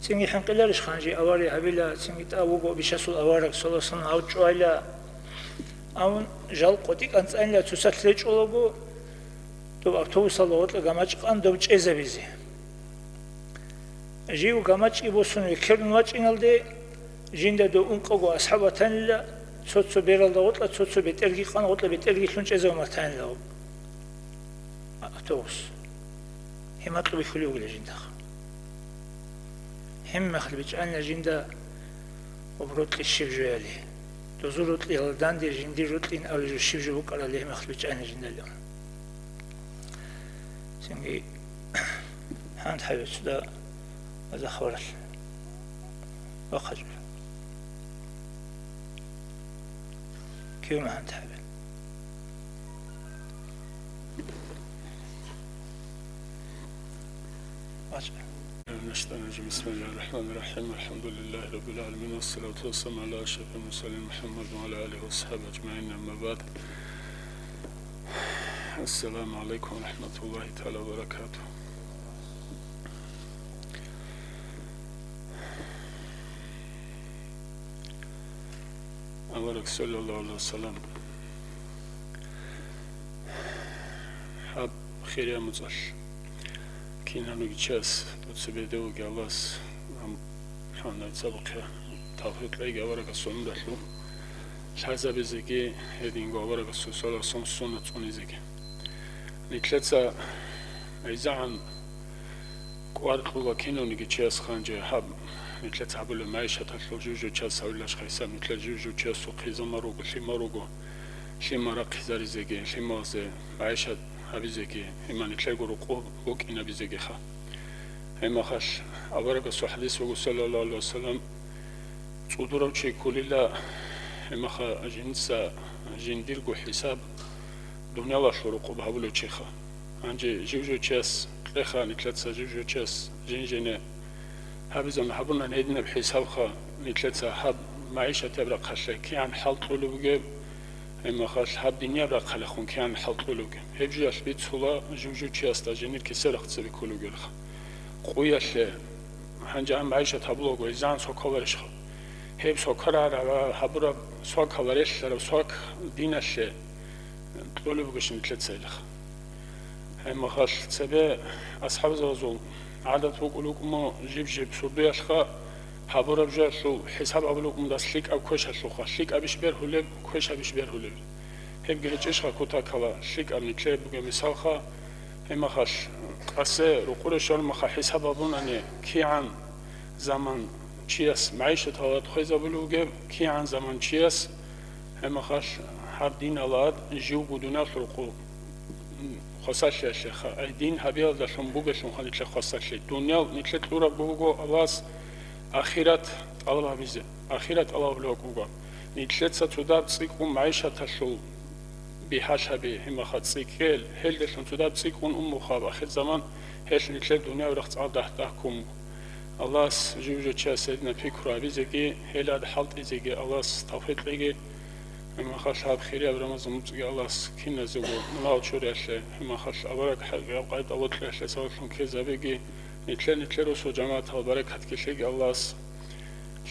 Цинги хӀинкъиларищ ханжи авария гьабила, цинги тӀав вуго Бичасул авараг, саллаллагьу гӀалайгьи ва саллам, гьав чӀвайла. Амун жал къотӀи кӀанцӀанила цоцалъ речӀолаго, доб автобусалда гъоркье гамачӀ къан доб чӀезабизе. Жив гамачӀги босун векерун вачӀиналде, жинда дов ункъого асхӀаб ватанила, цо-цо бералда гъоркьа, цо-цо бетӀерги къан гъоркьа бетӀергилъун чӀезавун ватанила автобус. Гьеб макьуби хьулев вугила жиндаха. Гьеб мехалъ бичӀчӀанила жинда ва рокьи щиб жояли. Дозул рокьиялда данде жиндир рокьин абилеб жо щиб жо букӀарали гьеб мехалъ бичӀчӀанила жиндали. Цинги гьанже гьабе цода база хабаралъ вахъа жо. Кив гьанже гьабе? Вача. من الشيطان الرجيم. بسم الله الرحمن الرحيم. الحمد لله رب العالمين. والصلاة والسلام على أشرف المرسلين محمد وعلى آله وصحبه أجمعين. أما بعد. السلام عليكم ورحمة الله تعالى وبركاته. Авараг саллаллагьу гӀалайгьи ва саллам гьаб хирияб муцӀалъ кинавниги чияс буцебеде вугев Аллагьас, ам, хӀалнавица бухъе тавфикъ кьеги аварагасул гӀумралъул лъазабизеги, гьединго аварагасул саллаллагьу гӀалайгьи ва саллам суннат цӀунизеги. Нилъеца гӀезегӀан кӀвар кьула кинавниги чияс ханже гьаб, нилъеца гьабулеб магӀишаталъул жив-жив чияс гьавилаш хайсаб, нилъер жив-жив чиясухъе заман руго, лъимал руго, лъимал рахъизаризеги, лъималазе магӀишат гьабизеги, гьеб мехалъ нилъерго рукъу букӀинабизегиха. Гьеб мехалъ аварагасул хӀадис буго, саллаллагьу гӀалайгьи ва саллам, цӀудурав чи кколила, гьеб мехалъ жинца жиндирго хӀисаб дуниялалъул рукъуб гьабулев чиха. Гьанже жив-жив чияс кьеха, нилъеца жив-жив чияс жин-жине гьабизабун гьабунани гьединаб хӀисабха, нилъеца гьаб магӀишатияб рахъалъе кигӀан хӀал кьолеб бугеб, гьеб мехалъ гьаб динияб рахъалъехун кигӀан хӀал кьолеб бугеб. Гьеб жоялъ бицула жив-жив чиясда жиндир кисер рахъ цебе кколеб бугелха. Къуялъе, гьанже гьаб магӀишат гьабулаго, гьезан сокал варищха? Гьеб сокал гьабураб сокал ва релълъараб сок диналъе кьолеб бугищ нилъеца илха? Гьеб мехалъ цебе асхӀабзабазул гӀадат букӀун букӀуна, жиб-жиб сордоялъха гьабураб жоялъул хӀисаб гьабулеб букӀуна дас лъикӀаб квешалъулха, лъикӀабищ бергьулеб, квешабищ бергьулеб. Гьебги гьечӀищха кутакала, лъикӀаб нилъее бугеб мисалха, гьеб мехалъ къасе рукъуре щвараб мехалъ хӀисаб гьабунани, кигӀан заман чияс магӀишаталда хвезабулеб бугеб, кигӀан заман чияс гьеб мехалъ гьаб диналда живго дуниялалъул рукъу хвасарлъиялъеха, ай дин гьабиялдалъун бугелъунха нилъер хвасарлъи. Дуниял нилъер кьураб буго Аллагьас ахират тӀалаб гьабизе, ахират тӀалаб гьабулеб бакӀ буго. Нилъеца цодаб цӀикӀкӀун магӀишаталъул бигьалъаби, гьеб мехалъ цӀикӀкӀел, гьелдалъун цодаб цӀикӀкӀун умухъаб ахирзаман, гьелъ нилъер дунияб рахъ цӀакъ дагь-дагьккун буго. Аллагьас жив-жив чияс гьединаб пикру гьабизеги, гьелда хӀалтӀизеги Аллагьас тавфикъ кьеги. Гьеб мехалъ гьаб хирияб Рамазан муцӀги Аллагьас киназего мунагьал чуриялъе, гьеб мехалъ авараг хӀакъикъаб къагӀидаялъ вокьиялъе сабаблъун ккезабеги, нилъер-нилъер росул жамагӀатал баракат ккелъеги Аллагьас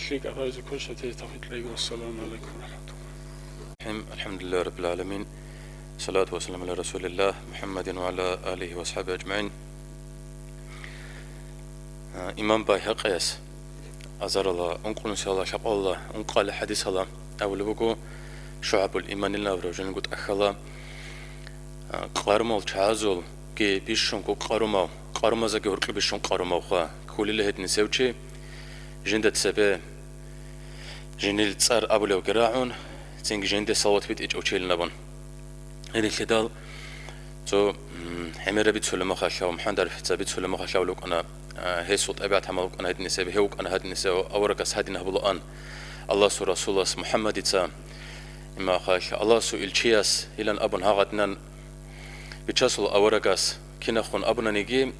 лъикӀаб гьабизе квешаб тавфикъ кьеги. Вассаламу гӀалайкум ва рахӀматуллагь. الحمد لله رب العالمين. الصلاة والسلام على رسول الله محمد وعلى آله وأصحابه أجمعين. Имам Байгьакъияс азарала ункънусиялда лъабкъоялда ункъоялда хӀадисалда абулеб буго, ШугӀабул Иманилан абураб жинго тӀахьалда, къарумал чагӀазулги бищунго къарумав, къарумазеги гьоркьоб бищун къарумавха кколила гьединисев чи, жинда цебе жиндир цӀар абулевги рагӀун, цинги жинде салават битӀичӀев чийилан абун. Гьединлъидал цо, м, гӀемераб бицулеб мехалъ, МухӀаммад ГӀарифица бицулеб мехалъ абулеб букӀана, а, гьесул тӀабигӀат гьабулеб букӀана гьединисеб, гьев вукӀана гьадинисев, аварагас гьадин гьабулаан, Аллагьасул Расулас МухӀаммадица, имахъалъ, Аллагьасул илчияс илан абун гьагъадинан Бичасул аварагас кинахун абунаниги,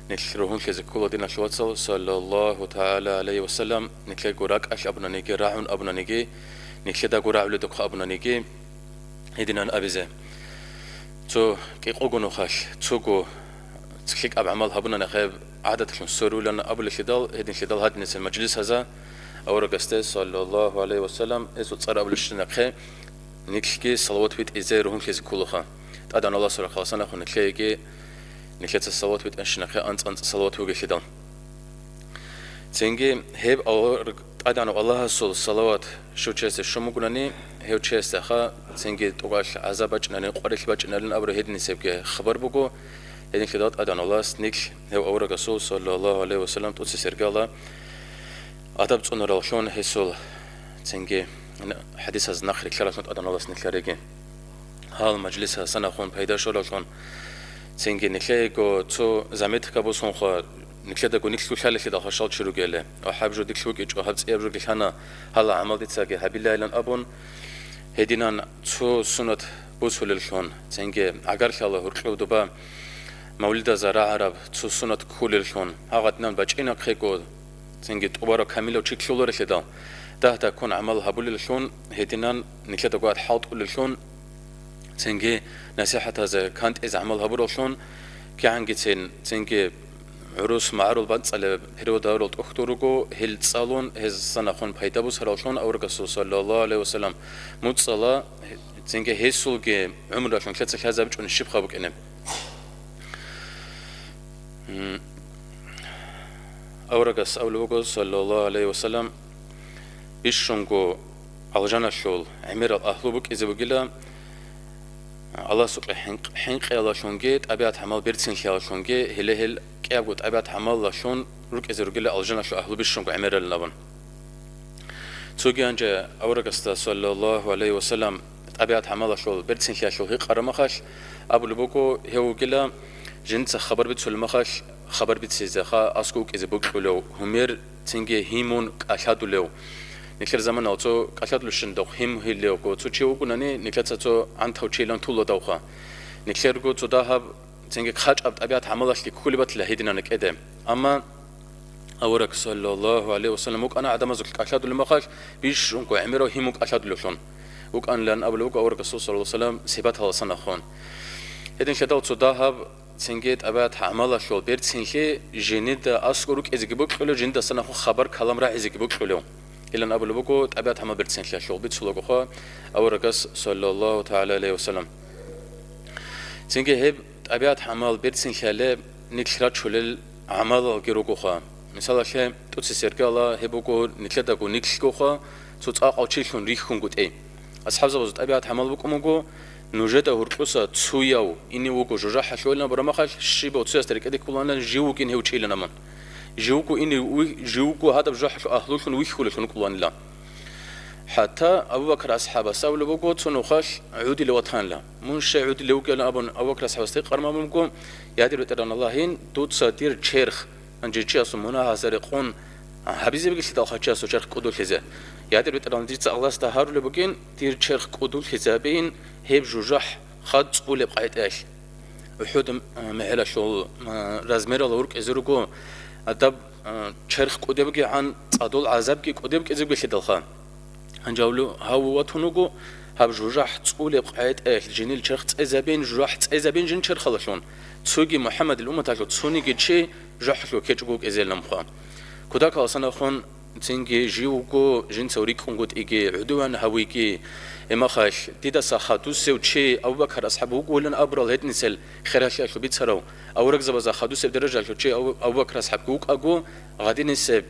нилъ ругьунлъизе ккола, диналъул вацал, саллаллагьу тагӀала гӀалайгьи ва саллам, нилъего ракӀалъ абунаниги, рагӀун абунаниги, нилъедаго рагӀуледухъ абунаниги, гьединан абизе. Цо кӀикъого нухалъ цого лъикӀаб гӀамал гьабуна нахъе гӀадатлъун сверулан абулелъидал, гьединлъидал гьадинисел мажлисаза аварагасде, саллаллагьу гӀалайгьи ва саллам, гьесул цӀар абулелщинахъе нилъги салават витӀизе ругьунлъизе кколаха. ТӀадегӀан Аллагьасул рахъалъанахъун нилъееги нилъеца салават витӀанщинахъе анцӀ-анцӀ салават вугелъидал. Цинги гьеб авараг ТӀадегӀанав Аллагьасул салават щив чиясде щун бугони, гьев чиясдеха цинги тӀокӀалъ гӀазаб бачӀиналин, къварилъ бачӀиналин абураб гьединисебги хабар буго. Гьединлъидал ТӀадегӀанав Аллагьас нилъ гьев аварагасул, саллаллагьу гӀалайгьи ва саллам, тӀоцесергала адаб цӀунаравлъун гьесул цинги хӀадисаз нахъ рилълъаралъун ТӀадегӀанав Аллагьас нилъ гьареги. Гьал мажлисасанахун пайда щолалъун, цинги нилъеего цо заметка босунха, нилъедаго нилъ лъалелъидал хвашал чи ругеле, ва гьаб жо дилъ вукӀичӀо, гьаб цӀияб жо дилъана, гьала гӀамал дицаги гьабилайилан абун, гьединан цо сунат бусулеллъун, цинги гӀагарлъала гьуркьуб дуба мавлидаза рагӀараб цо сунат кколеллъун, гьагъадинан бачӀинахъего, цинги тӀубараб камилав чи лъоларелъидал, дагь-дагьккун гӀамал гьабулеллъун, гьединан нилъедаго ад хӀалтӀулеллъун, цинги насихӀатазе кантӀизе гӀамал гьабураллъун, кигӀангицин цинги гӀурус магӀарул банцӀалеб период гьабурал тӀохьдул руго, гьел цӀалун, гьезасан ахун пайда бусараллъун аварагасул, саллаллагьу гӀалайгьи ва саллам, муцӀала, цинги гьесулги гӀумралъун лъеца лъазабичӀун щибха букӀине. М, аварагас абулеб буго, саллаллагьу гӀалайгьи ва саллам, бищунго алжаналъул гӀемерал агьлу букӀизе бугила, Аллагьасукьа хӀинкъ-, хӀинкъиялалъунги, тӀабигӀат-гӀамал берцинлъиялалъунги, гьеле гьел кӀиябго тӀабигӀат-гӀамалалъун рукӀизе ругила алжаналъул агьлу бищунго гӀемералин абун. Цоги гьанже аварагасда, саллаллагьу гӀалайгьи ва саллам, тӀабигӀат-гӀамалалъул берцинлъиялъул гьикъараб махалъ, абулеб буго, гьев вугила, жинца хабар бицулеб махалъ, хабар бицизеха аскӀов вукӀизе бокьулев, гьумер цинги гьимун кӀалъадулев. Нилъер заманалъ цо кӀалъадулевщиндал гьим гьилевго цо чи вугунани, нилъеца цо гӀантав чилан туладавха. Нилъерго цо дагьаб цинги хъачӀаб тӀабигӀат-гӀамалалъги кколеб батила гьединана кӀеде. Амма авараг, саллаллагьу гӀалайгьи ва саллам, вукӀана гӀадамазулъ кӀалъадулеб махалъ, бищунго гӀемерав гьимун кӀалъадулевлъун вукӀанилан абулеб буго авараг Расул, саллаллагьу гӀалайгьи ва саллам, сипаталдасан ахун. Гьединлъидал цо дагьаб цинги тӀабигӀат-гӀамалалъул берцинлъи жинида аскӀор рукӀизеги бокьулев, жинидасан ахун хабар-калам рагӀизеги бокьулев. Илан абулеб буго, тӀабигӀат-гӀамал берцинлъиялъул бицулагоха аварагас, саллаллагьу тагӀала гӀалайгьи ва саллам. Цинги гьеб тӀабигӀат-гӀамал берцинлъиялъе нилъ рачулел гӀамалалги ругоха. Мисалалъе, тӀоцесергала гьеб буго нилъедаго нилъгоха, цо цӀакъав чилъун рихьунгутӀи. АсхӀабзабазул тӀабигӀат-гӀамал букӀун буго, нужеда гьуркьуса цуяв инев вуго жужахӀалъугьилан бурамахалъ, щибав цуясда рекӀеде кколанилан жив вугин гьев чилан аман. Живго инев ви-, живго гьадаб жужахӀалъул агьлулъун вихьулелъун кколанила. ХӀатта Абу Бакр асхӀабас абулеб буго, цо нухалъ гӀудилев ватанила. Мун щай гӀудилев вугилан абун Абу Бакр асхӀабас гьикъараб буго, я дир БетӀергьан Аллагь, дуца дир черх, гьанже чиясул мунагьазе рекъон гьабизе бугелъидал хъачиясул черх кӀудулъизе. Я дир БетӀергьан, дица Аллагьасда гьарулеб бугин, дир черх кӀудулъизабин гьеб жужахӀ хад цӀулеб къайтӀаялъ. УхӀуд, а, мегӀералъул, а, размералда вукӀизе руго, гьадаб, а, черх кӀудебгигӀан цӀадул гӀазабги кӀудеб кӀизе бугелъидалха. Гьанже гьав ватун вуго, гьаб жужахӀ цӀулеб къайтӀаялъ жинил черх цӀезабин, жужахӀ цӀезабин жин черхалалъун, цоги МухӀаммадил умматалъул цониги чи жужахӀалъув ккечӀого вукӀизелин абунха. Кутакалдасан ахун, цинги живго жинцав рикӀкӀунгутӀиги, гӀудуван гьавиги, гьеб мехалъ, дидаса хадусев чи Абу Бакр асхӀаб вугулин абурал гьединисел хералъиялъул бицарав, аварагзабазда хадусеб даражалъул чи Абу, Абу Бакр асхӀабги вукӀаго, гьадинисеб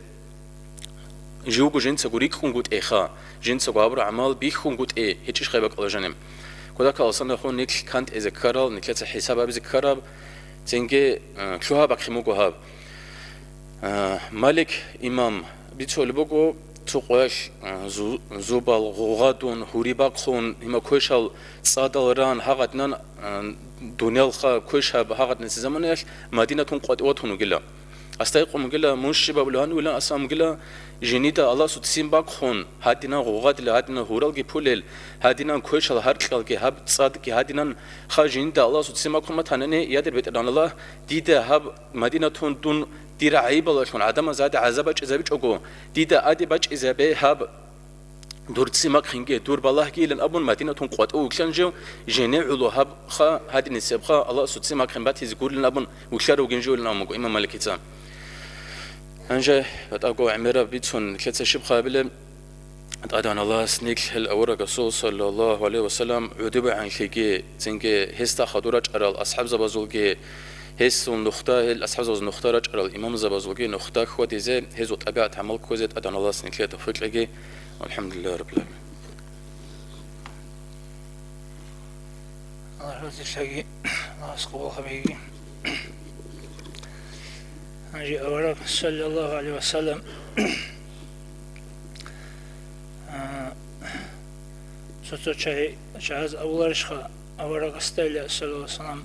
живго жинцаго рикӀкӀунгутӀиха, жинцаго гьабураб гӀамал бихьунгутӀи гьечӀищ хай бакӀалда жаниб. Кутакалдасан ахун нилъ кантӀизе ккарал, нилъеца хӀисаб гьабизе ккараб, цинги, а, лъугьа-бахъин буго гьаб. А, Малик имам бицулеб буго, цо къоялъ, а, зу-, зубал гъугъадун, гьури бахъун, гьима квешал цӀадал ран, гьагъадинан, а, дунялха квешаб гьагъадинасеб заманаялъ Мадинатун къватӀиватун вугила. Асда гьикъун бугила, мун щиб абулеб гьанивилан, асан бугила, жинида Аллагьасул ццин бахъун, гьадинан гъугъадил, гьадинан гьуралги пулел, гьадинан квешал гьаркьалги, гьаб цӀадги, гьадинан ха жинида Аллагьасул ццин бахъун батанани, я дир БетӀергьан Аллагь, дида гьаб Мадинатун дун дир гӀайибалалъун гӀадамаз гьади гӀазаб бачӀизабичӀого, дида гьади бачӀизабе гьаб дур цци макхинги, дур балагьгийилан абун, Мадинатун къватӀив вугилан жив, жене гӀоло гьабха, гьадинисебха, Аллагьасул цци макхин батизе гурилан абун, вугилан жив илан абун буго имам Маликица. Гьанже батӀаго гӀемераб бицун, нилъеца щибха гьабилеб? ТӀадегӀан Аллагьас нилъ гьел аварагасул, саллаллагьу гӀалайгьи ва саллам, гӀодобегӀанлъиги, цинги гьесда хадур рачӀарал асхӀабзабазулги, гьесул нухда, гьел асхӀабзабазул нухда рачӀарал имамзабазулги нухда хьвадизе, гьезул тӀабигӀат гӀамал кквезе ТӀадегӀан Аллагьас нилъее тавфикъ кьеги. ВалхӀамдулиллагьи раббил гӀаламин. Аллагь разилъаги, Аллагьас къабул гьабеги. Гьанже авараг, саллаллагьу гӀалайгьи ва саллам, а, цо-цо чагӀи-, чагӀаз абуларищха, аварагасдайила, саллаллагьу гӀалайгьи ва саллам,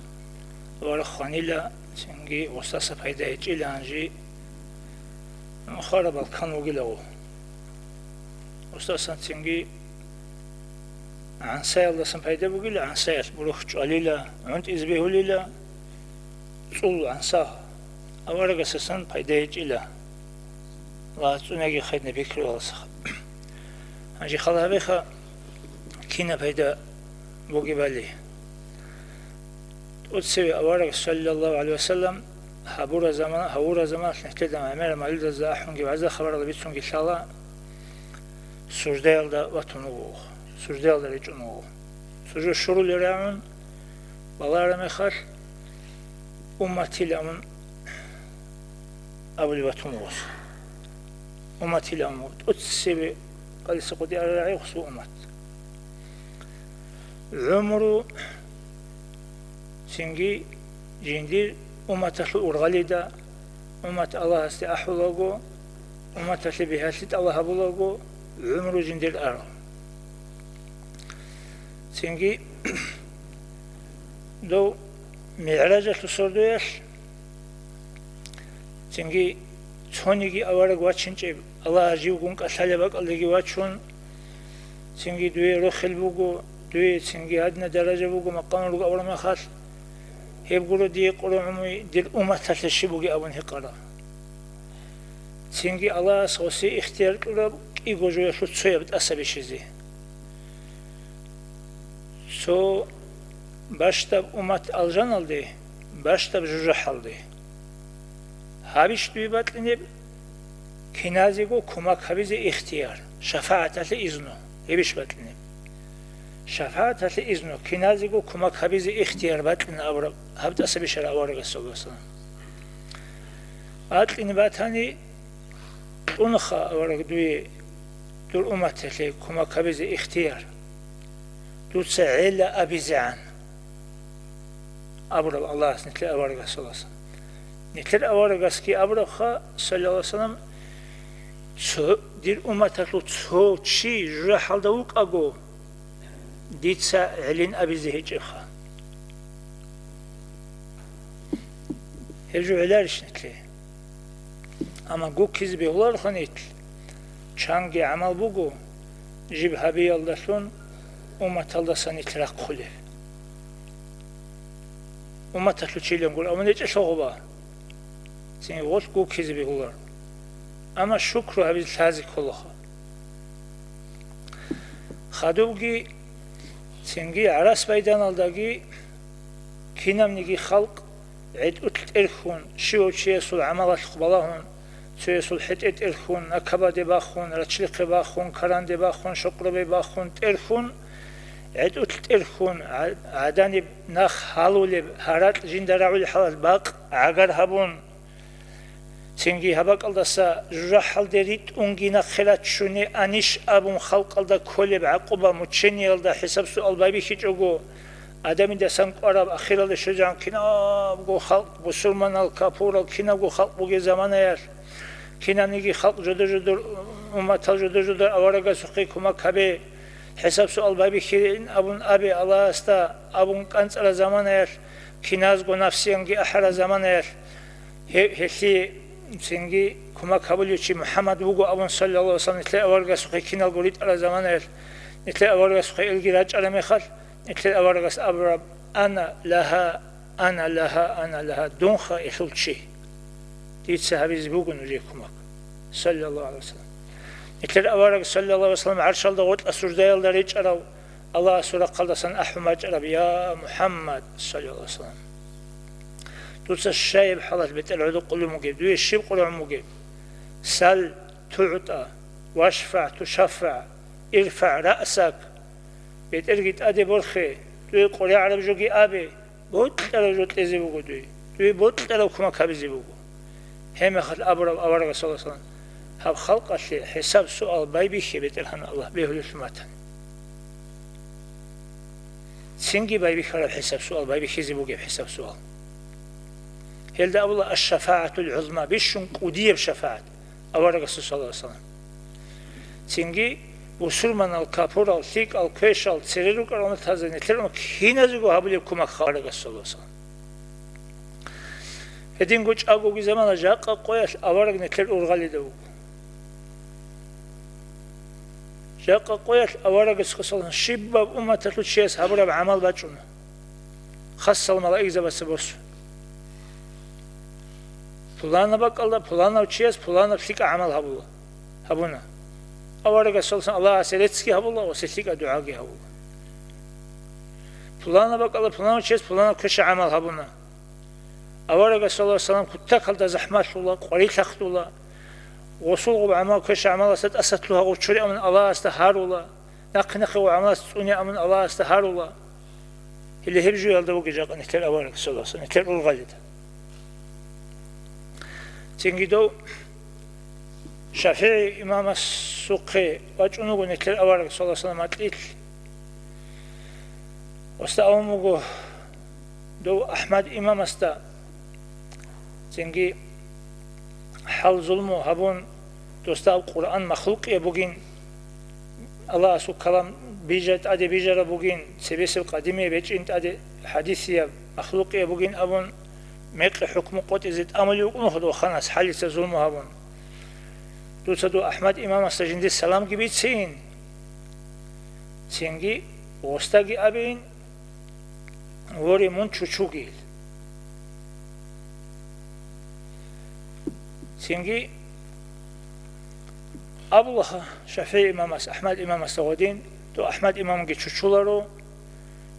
авараг хванила, цинги гъосдаса пайда гьечӀила, гьанже хвараб балкан вугила гъо. Гъосдасан цинги гӀансаялдасан пайда бугила, гӀансаялъ борхь чӀвалила, гӀунтӀизе бегьулила, цӀул гӀанса аварагасасан пайда гьечӀила. Ва цӀунаги хадуб пикруялдаса. Гьанже хал гьабеха, кинаб пайда бугебали. ТӀоцеве авараг, саллаллагьу гӀалайгьи ва саллам, гьабураб заман-, гьавураб заманалъ нилъеда гӀемерал малъудазда ахӀунги вагӀза-хабаралда бицунги лъала, суждаялда ватун вуго, суждаялда речӀун вуго. Сужда щурулел рагӀун балараб мехалъ, умматил амун абулеб батун гъос. Умматил амун, тӀоцебе къалиса къотӀи арарагӀи гъосул уммат. ГӀумру цинги жиндир умматалъул ургъалида, уммат Аллагьасде ахӀулаго, умматалъе бигьалъи тӀалаб гьабулаго, гӀумру жиндир аро. Цинги дов МигӀражалъул сордоялъ, цинги цониги авараг вачинчӀеб, Аллагьас живгун кӀалъалеб бакӀалдеги вачун, цинги дуе рохел буго, дуе цинги гьадина даража буго, макъам руго авараг мехалъ, гьеб гуро дие къуро гӀумру дир умматалъе щиб бугеб абун гьикъараб. Цинги Аллагьас гъосе ихтияр кьураб кӀиго жоялъул цояб тӀаса бищизе. Цо бащдаб уммат алжаналде, бащдаб жужахӀалде. Гьабищ дуе бакьинеб киназего кумак гьабизе ихтияр, шафагӀаталъе изну, гьебищ бакьинеб? ШафагӀаталъе изну, киназего кумак гьабизе ихтияр бакьина абураб гьаб тӀаса бищараб аварагас, саллаллагьу гӀалайгьи ва саллам. Бакьине батани, кьунаха авараг дуе дур умматалъе кумак гьабизе ихтияр. Дуца гӀела абизегӀан абураб Аллагьас нилъер аварагасуласан. Нилъер аварагасги абурабха, саллаллагьу гӀалайгьи ва саллам, цо, дир умматалъул цо чи жужахӀалда вукӀаго, дица гӀелин абизе гьечӀебха. Гьеб жо гӀеларищ нилъее? Амма гуккизе бегьулароха нилъ, чанги гӀамал буго, жиб гьабиялдалъун умматалдаса нилъ рахъулеб. Умматалъул чилан гуро, амма нечӀелъа гъоба. Цинги гъолъ гуккизе бегьуларо. Амма шукру гьабизе лъазе кколаха. Хадубги, цинги гӀарас байданалдаги кинабниги халкъ гӀетӀулъ тӀерхьун, щивав чиясул гӀамалалъухъ балагьун, цоясул хӀетӀе тӀерхьун, накабаде бахун, рачлихъе бахун, каранде бахун, щокъробе бахун, тӀерхьун, гӀетӀулъ тӀерхьун, гӀа-, гӀаданиб нах гьалулеб, гьаракь жинда рагӀулеб хӀалалъ бакъ гӀагар гьабун, цинги гьаб бакӀалдаса жужахӀалде ритӀунги нахъе раччуне анищ абун халкъалда кколеб гӀакъуба, мучениялда хӀисаб-суал байбихьичӀого, адамидасан кӀвараб ахиралде щвезегӀан кинабго халкъ, бусурманал, капурал, кинабго халкъ бугеб заманаялъ, кинабниги халкъ жодор-жодор, умматал жодор-жодор аварагасухъе кумак гьабе, хӀисаб-суал байбихьилин абун абе Аллагьасда абун кӀанцӀараб заманаялъ, киназго нафсиянги ахӀараб заманаялъ, гье-, гьелъие цинги кумак гьабулев чи МухӀаммад вуго абун, саллаллагьу гӀалайгьи ва саллам, нилъер аварагасухъе киналго ритӀараб заманаялъ, нилъер аварагасухъе илги рачӀараб мехалъ, нилъер аварагас абураб: «Ана лагьа, ана лагьа, ана лагьа», дунха гьелъул чи. Дица гьабизе буго нужее кумак. Саллаллагьу гӀалайгьи ва саллам. Нилъер авараг, саллаллагьу гӀалайгьи вассалам, гӀаршалда гъоркьа суждаялда речӀарав Аллагьасул рахъалдасан ахӀун бачӀараб: «Я МухӀаммад», саллаллагьу гӀалайгьи вассалам, дуца щайиб хӀалалъ бетӀер гӀодокъулев вугеб, дуе щиб къваригӀун бугеб? «Сал тугӀтӀа, вашфагӀ тушаффагӀ, ирфагӀ раъсак», бетӀерги тӀаде борхе, дуе къваригӀараб жоги абе, бокьараб жо кьезе буго дуе, дуе бокьараб кумек гьабизе буго. Гьеб мехалъ абураб аварагас, саллаллагьу гӀалайгьи вассалам: «Гьаб халкъалъе хӀисаб-суал байбихье, БетӀергьан Аллагь, бегьулелъул матани». Цинги байбихьараб хӀисаб-суал, байбихьизе бугеб хӀисаб-суал. Гьелда абула аш-шафагӀатул гӀузма, бищун кӀудияб шафагӀат аварагасул, саллаллагьу гӀалайгьи вассалам. Цинги бусурманал, капурал, лъикӀал, квешал, цере рукӀарал умматазда нилъер киназего гьабулеб кумек аварагасул, саллаллагьу гӀалайгьи вассалам. Гьединго чӀагоги замана жакъа къоялъ авараг нилъер ургъалида вуго. Жакъа къоялъ аварагасухъе, саллаллагьу гӀалайгьи вассалам, щибаб умматалъул чияс гьабураб гӀамал бачӀуна. Хасал малаикзабаца босун. Пуланаб бакӀалда пуланав чияс пуланаб лъикӀа гӀамал гьабула, гьабуна. Аварагас, саллаллагьу гӀалайгьи вассалам, Аллагьасе реццги гьабула ва лъикӀа дугӀаги гьабула. Пуланаб бакӀалда пуланав чияс пуланаб квеша гӀамал гьабуна. Аварагас, саллаллагьу гӀалайгьи вассалам, кутакалда захӀмалъула, къварилъахъдула, гъосул гъоб гӀамал квеша гӀамаласда тӀаса лъугьа гъов чуре абун Аллагьасда гьарула, нахъе-нахъе гъоб гӀамалас цӀуне абун Аллагьасда гьарула. Гьеле гьеб жоялда вугеб жакъа нилъер авараг, саллаллагьу гӀалайгьи вассалам, нилъер ургъалида. Цинги дов ШафигӀи имамасухъе вачӀун вуго нилъер авараг, саллаллагьу гӀалайгьи вассалам, гьатӀилъ. Гъосда абун буго дов АхӀмад имамасда, цинги хӀал-зулму гьабун, досда Къуръан махлукъияб бугин, Аллагьасул калам бижа-, тӀаде бижараб бугин, цебесеб къадимияб гьечӀин, тӀаде хӀадисияб махлукъияб бугин абун, мекъи хӀукму къотӀизе тӀамулев вукӀун вуго дов ханас хӀалица зулму гьабун. Дуца дов АхӀмад имамасда жиндир саламги бицин, цинги гъосдаги абин, воре, мун чучугил. Цинги абула ШафигӀи имамас, АхӀмад имамасда гъодин, дов АхӀмад имамги чучуларо,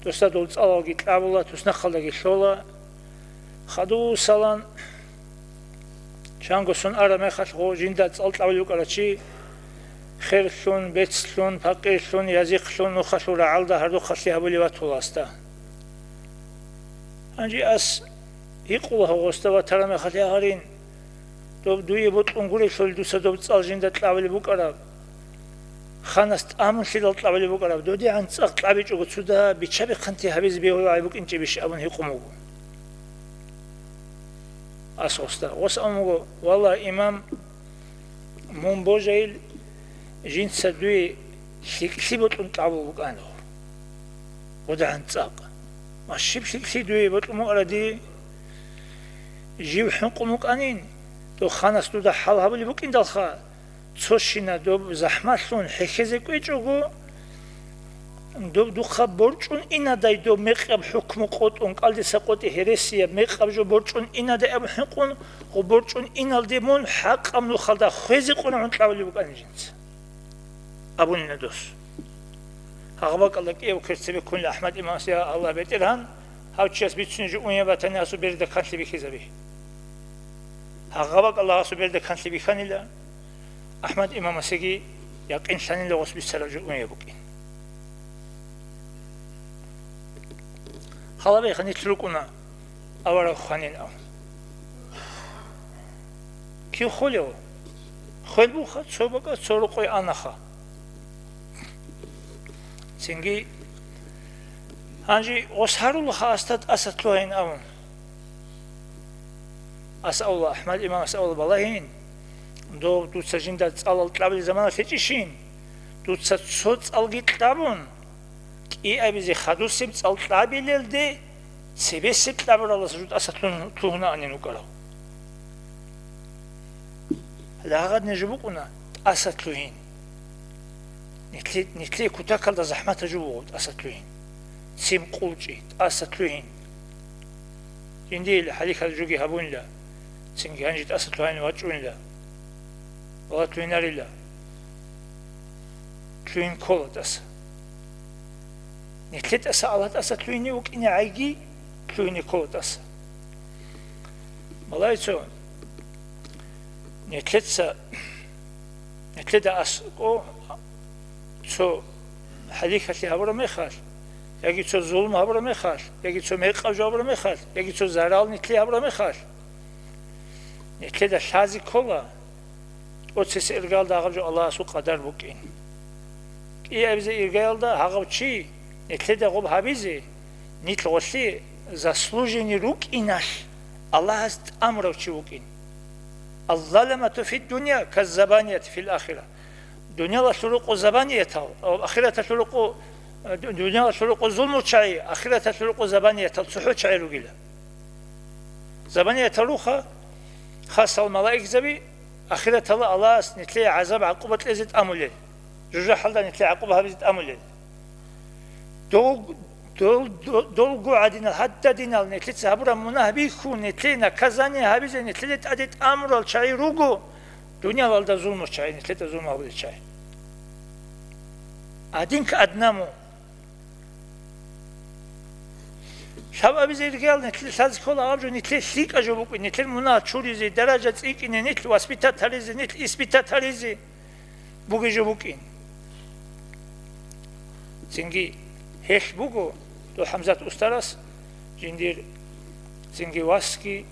досда дол цӀалалги кьабула, туснахъалдаги лъола. Хадусалан, чанго сон араб мехалъ гъо жинда цӀал кьабулев вукӀарав чи херлъун, бецлъун, пакъирлъун, язихълъун нухалъул рагӀалда гьардухъалъи гьабулев ватула гьасда. Гьанже ас гьикъула гьав гъосда ватараб мехалъ: «Я гьарин, доб дуе бокьун гурелъул дуца доб цӀал жинда кьабулеб букӀараб? Ханас тӀамунлъидал кьабулеб букӀараб, додигӀан цӀакъ кьабичӀого цуда бича-бихъанти гьабизе бегьулареб букӀинчӀебищ?» абун гьикъун буго. Ас гъосда, гъос абун буго: «Валлагь, имам, мун божайил, жинца дуе лъикӀлъи бокьун кьабул букӀанав. ГъодагӀан цӀакъ. Ва щиб лъикӀлъи дуе бокьун букӀаради? Жив хӀинкъун вукӀанин, дов ханас дуда хӀал гьабулеб букӀиндалха, цо щина доб захӀмалъун хӀехьезе кӀвечӀого, доб духъа борчӀун инадай доб мекъаб хӀукму къотӀун, кӀалдиса къотӀи гьересияб мекъаб жо борчӀун инадай абун хӀинкъун, гъо борчӀун иналде мун хӀакъаб нухалда хвезе къунагьун кьабулеб букӀанин жинца», абунила дос. Гьагъаб бакӀалда кӀияб квер цебе ккунила АхӀмад имамас: «Я Аллагь, БетӀергьан, гьав чияс бицунеб жо унеб батани, гьасул берда канлъи бихьизабе». Гьагъаб бакӀалда гьасул берда канлъи бихьанила, АхӀмад имамасеги якъинлъанила гъос бицараб жо унеб букӀин. Гьалабихъ нилъ рукӀуна авараг хванин абун. Кив хвелев? Хвел буха, цо бакӀа, цо рокъой анаха. Цинги гьанже гъос гьарулаха асда тӀаса лъугьайин абун. Ас абула, АхӀмад имамас абула: «Балагьин, дов дуца жинда цӀалал кьабулеб заманалъ гьечӀищин? Дуца цо цӀалги кьабун, кӀиабизе хадусеб цӀал кьабилелде цебесеб кьабуралдаса жо тӀаса лъугьун-, лъугьунаанин вукӀарав. Лагъадни жо букӀуна тӀаса лъугьин. Нилъе-, нилъее кутакалда захӀматаб жо буго тӀаса лъугьин. Цим къулчӀи, тӀаса лъугьин. Жиндиеила хӀалихьал жоги гьабунила, цинги гьанже тӀаса лъугьайин вачӀунила. Вала лъугьинарила. лъугьин ккола тӀаса. Нилъе тӀаса Аллагь тӀаса лъугьине вукӀине гӀайги, лъугьине ккола тӀаса. Малайцо, нилъеца, нилъеда аскӀо цо хӀалихьалъи гьабураб мехалъ, яги цо зулму гьабураб мехалъ, яги цо мекъаб жо гьабураб мехалъ, яги цо зарал нилъе гьабураб мехалъ, нилъеда лъазе ккола, тӀоцесеб иргаялда гьаб жо Аллагьасул къадар букӀин. КӀиабизе иргаялда гьагъав чи, нилъеда гъоб гьабизе, нилъ гъолъи заслуженный рукӀиналъ, Аллагьас тӀамурав чи вукӀин. Аззаламату фид-дунья каззабанияти фил ахира. Дуниялалъул рукъу забаниятал, ахираталъул рукъу, ду-, дуниялалъул рукъу зулмучагӀи, ахираталъул рукъу забаниятал цохӀо чагӀи ругила. Забаниятал руха, хасал малаикзаби, ахираталда Аллагьас нилъее гӀазаб-гӀакъуба кьезе тӀамулел, жужахӀалда нилъее гӀакъуба гьабизе тӀамулел. Дол-, дол-, дол-, долго гӀадинал, гьаддадинал нилъеца гьабураб мунагь бихьун, нилъее наказание гьабизе, нилъеде тӀаде тӀамурал чагӀи руго, дуниялалда зулму чагӀи, нилъеда зулму гьабулел чагӀи. Один к одному. Лъабабизе иргиял нилъер лъазе ккола гьаб жо, нилъер лъикӀа жо букӀин, нилъер мунагь чуризе, даража цӀикӀкӀине, нилъ воспитать гьаризе, нилъ испытать гьаризе бугей жо букӀин. Цинги гьелъ буго, дов ХӀамзат устарас жиндир цинги васги,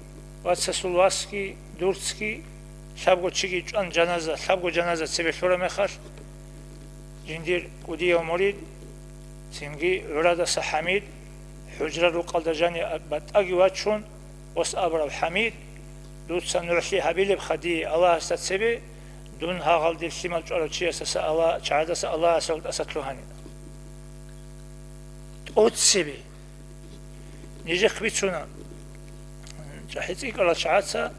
вацасул васги, дурцги, лъабго чиги чӀван жаназа, лъабго жаназа цебе лъура мехалъ, жиндир кӀудияв мурид, цинги гӀурадаса ХӀамид, хӀужра рукъалда жани батӀаги вачун, ос абураб: «ХӀамид, дуца нугӀлъи гьабилебха дие Аллагьасда цебе, дун гьагъал дир лъимал чӀварав чиясаса Алла-, чагӀадаса Аллагьасул тӀаса лъугьанин». ТӀоцебе! Нижехъ бицуна, чӀахӀи цӀикӀкӀарал чагӀаца,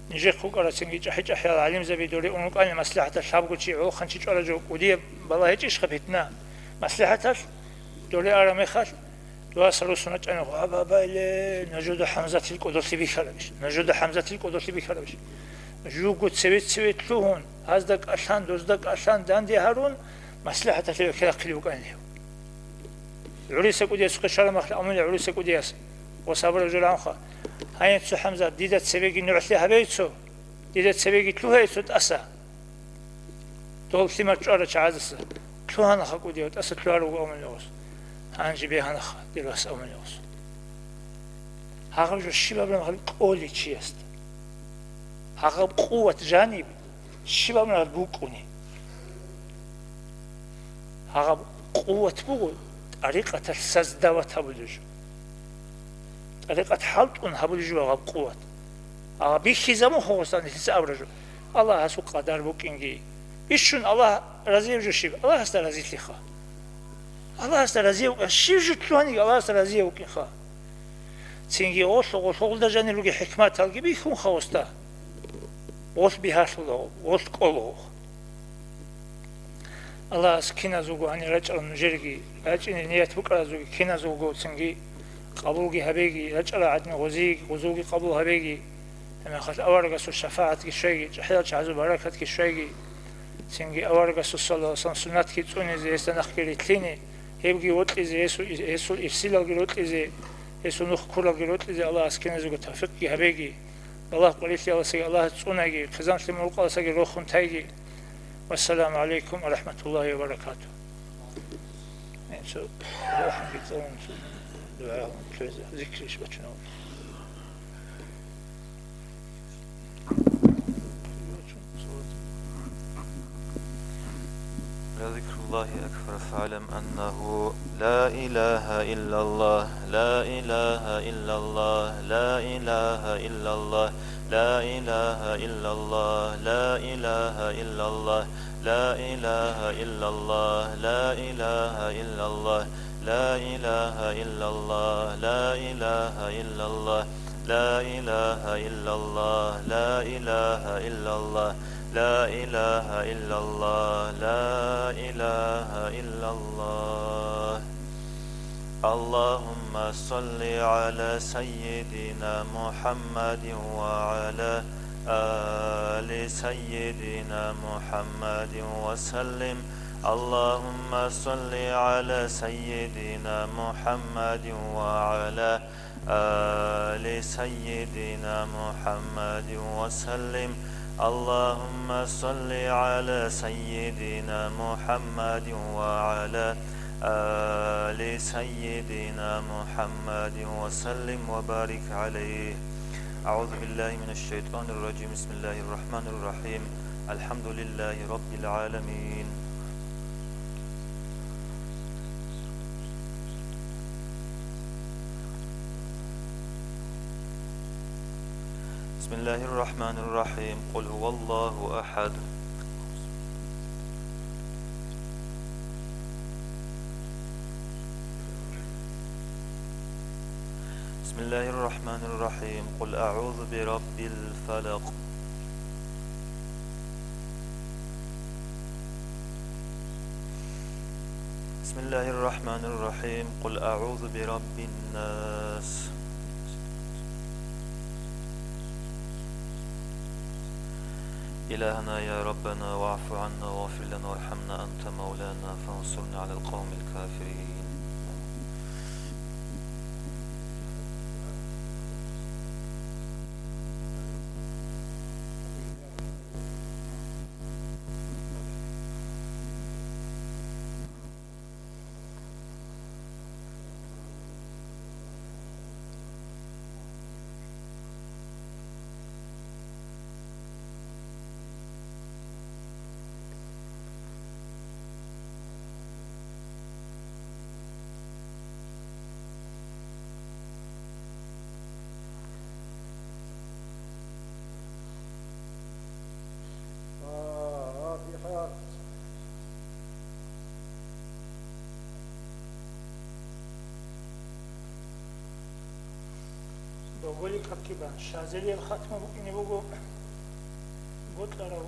нижехъ вукӀарацинги чӀахӀи-чӀахӀиял гӀалимзаби доре ун рукӀанил маслихӀаталъ лъабго чи, гӀолохъанчи чӀвара жо кӀудияб балагьичӀищха питна? МаслихӀаталъ доре араб мехалъ, дугьаса русун рачӀана: «Гъабабайле, нужеда ХӀамзатил кӀодолъи бихьарабищ? Нужеда ХӀамзатил кӀодолъи бихьарабищ?» Жуго цеве-цеве лъугьун, гьазда кӀалъан, дозда кӀалъан, данде гьарун, маслихӀаталъе вехерахъилев вукӀанин гьев. ГӀуриса кӀудиясухъе щвараб мехалъ амуни гӀуриса кӀудияс: «Ва сабура журанха, гьаниб цо, ХӀамзат, дида цебеги нугӀлъи гьабейцо, дида цебеги лъугьайцо тӀаса». Дол лъимал чӀвара чагӀазаса: «Лъугьанаха кӀудияв, тӀаса лъугьар вуго», — амуни гъос. «Гьанже бегьанаха, дир вас», — амуни гъос. Гьагъаб жо щибаб мехалъ кӀолей чиясда. Гьагъаб къуват жаниб щибаб мехалъ букӀуни. Гьагъаб къуват буго тӀарикъаталъ создавать гьабулеб жо. ТӀарикъат хӀалтӀун гьабулеб жо гьаб къуват. Гьаб бихьизабун хъугъустан нилъеца абура жо. Аллагьасул къадар букӀинги. Бищун Аллагь разияб жо щиб? Аллагьасда разилъиха. Аллагьасда разияв вукӀин, щив жо лъугьаниги Аллагьасда разияв вукӀинха. Цинги гъолъ, гъолъ гъолда жанир ругел хӀикматалги бихьунха, уста. Гъолъ бигьалъула, гъолъ кӀола. Аллагьас киназулго гьанир рачӀарал нужерги, рачӀине ният букӀаразулги киназулго цинги къабулги гьабеги, рачӀарал гӀадин гъозиеги, гъозулги къабул гьабеги. Гьебмехалъ аварагасул шафагӀатги щвайги, чӀахӀиял чагӀазул баракатги щвайги, цинги аварагасул саллаллагьу гӀалайгьи ва саллам суннатги цӀунизе, гьесда нахъги рилълъине, гьебги вокьизе, гьесул, гьесул ирсилалги рокьизе, гьесул нух ккуралги рокьизе Аллагьас киназего тавфикъги гьабеги. Балагь къварилъиялдасаги Аллагьас цӀунаги, хъизан-лъимал рукъалдасаги рохун тайги. Вассаламу гӀалайкум ва рахӀматуллагьи ва баракатугь. Гьанже дугӀа гьабизе. لذكر الله أكبر، فاعلم أنه لا إله إلا الله، لا إله إلا الله، لا إله إلا الله، لا إله إلا الله، لا إله إلا الله، لا إله إلا الله، لا إله إلا الله، لا إله إلا الله، لا إله إلا الله، لا إله إلا الله، لا إله إلا الله، لا إله إلا الله، لا إله إلا الله. اللهم صل على سيدنا محمد وعلى آل سيدنا محمد وسلم. اللهم صل على سيدنا محمد وعلى آل سيدنا محمد وسلم. اللهم صل على سيدنا محمد وعلى آل سيدنا محمد وسلم وبارك عليه. أعوذ بالله من الشيطان الرجيم. بسم الله الرحمن الرحيم. الحمد لله رب العالمين. بسم الله الرحمن الرحيم. قل هو الله أحد. بسم الله الرحمن الرحيم. قل أعوذ برب الفلق. بسم الله الرحمن الرحيم. قل أعوذ برب الناس. إلهنا يا ربنا، واعف عنا واغفر لنا وارحمنا، أنت مولانا فانصرنا على القوم الكافرين. Довголи каккибан Шазелиял хатма букӀине буго, бокьарав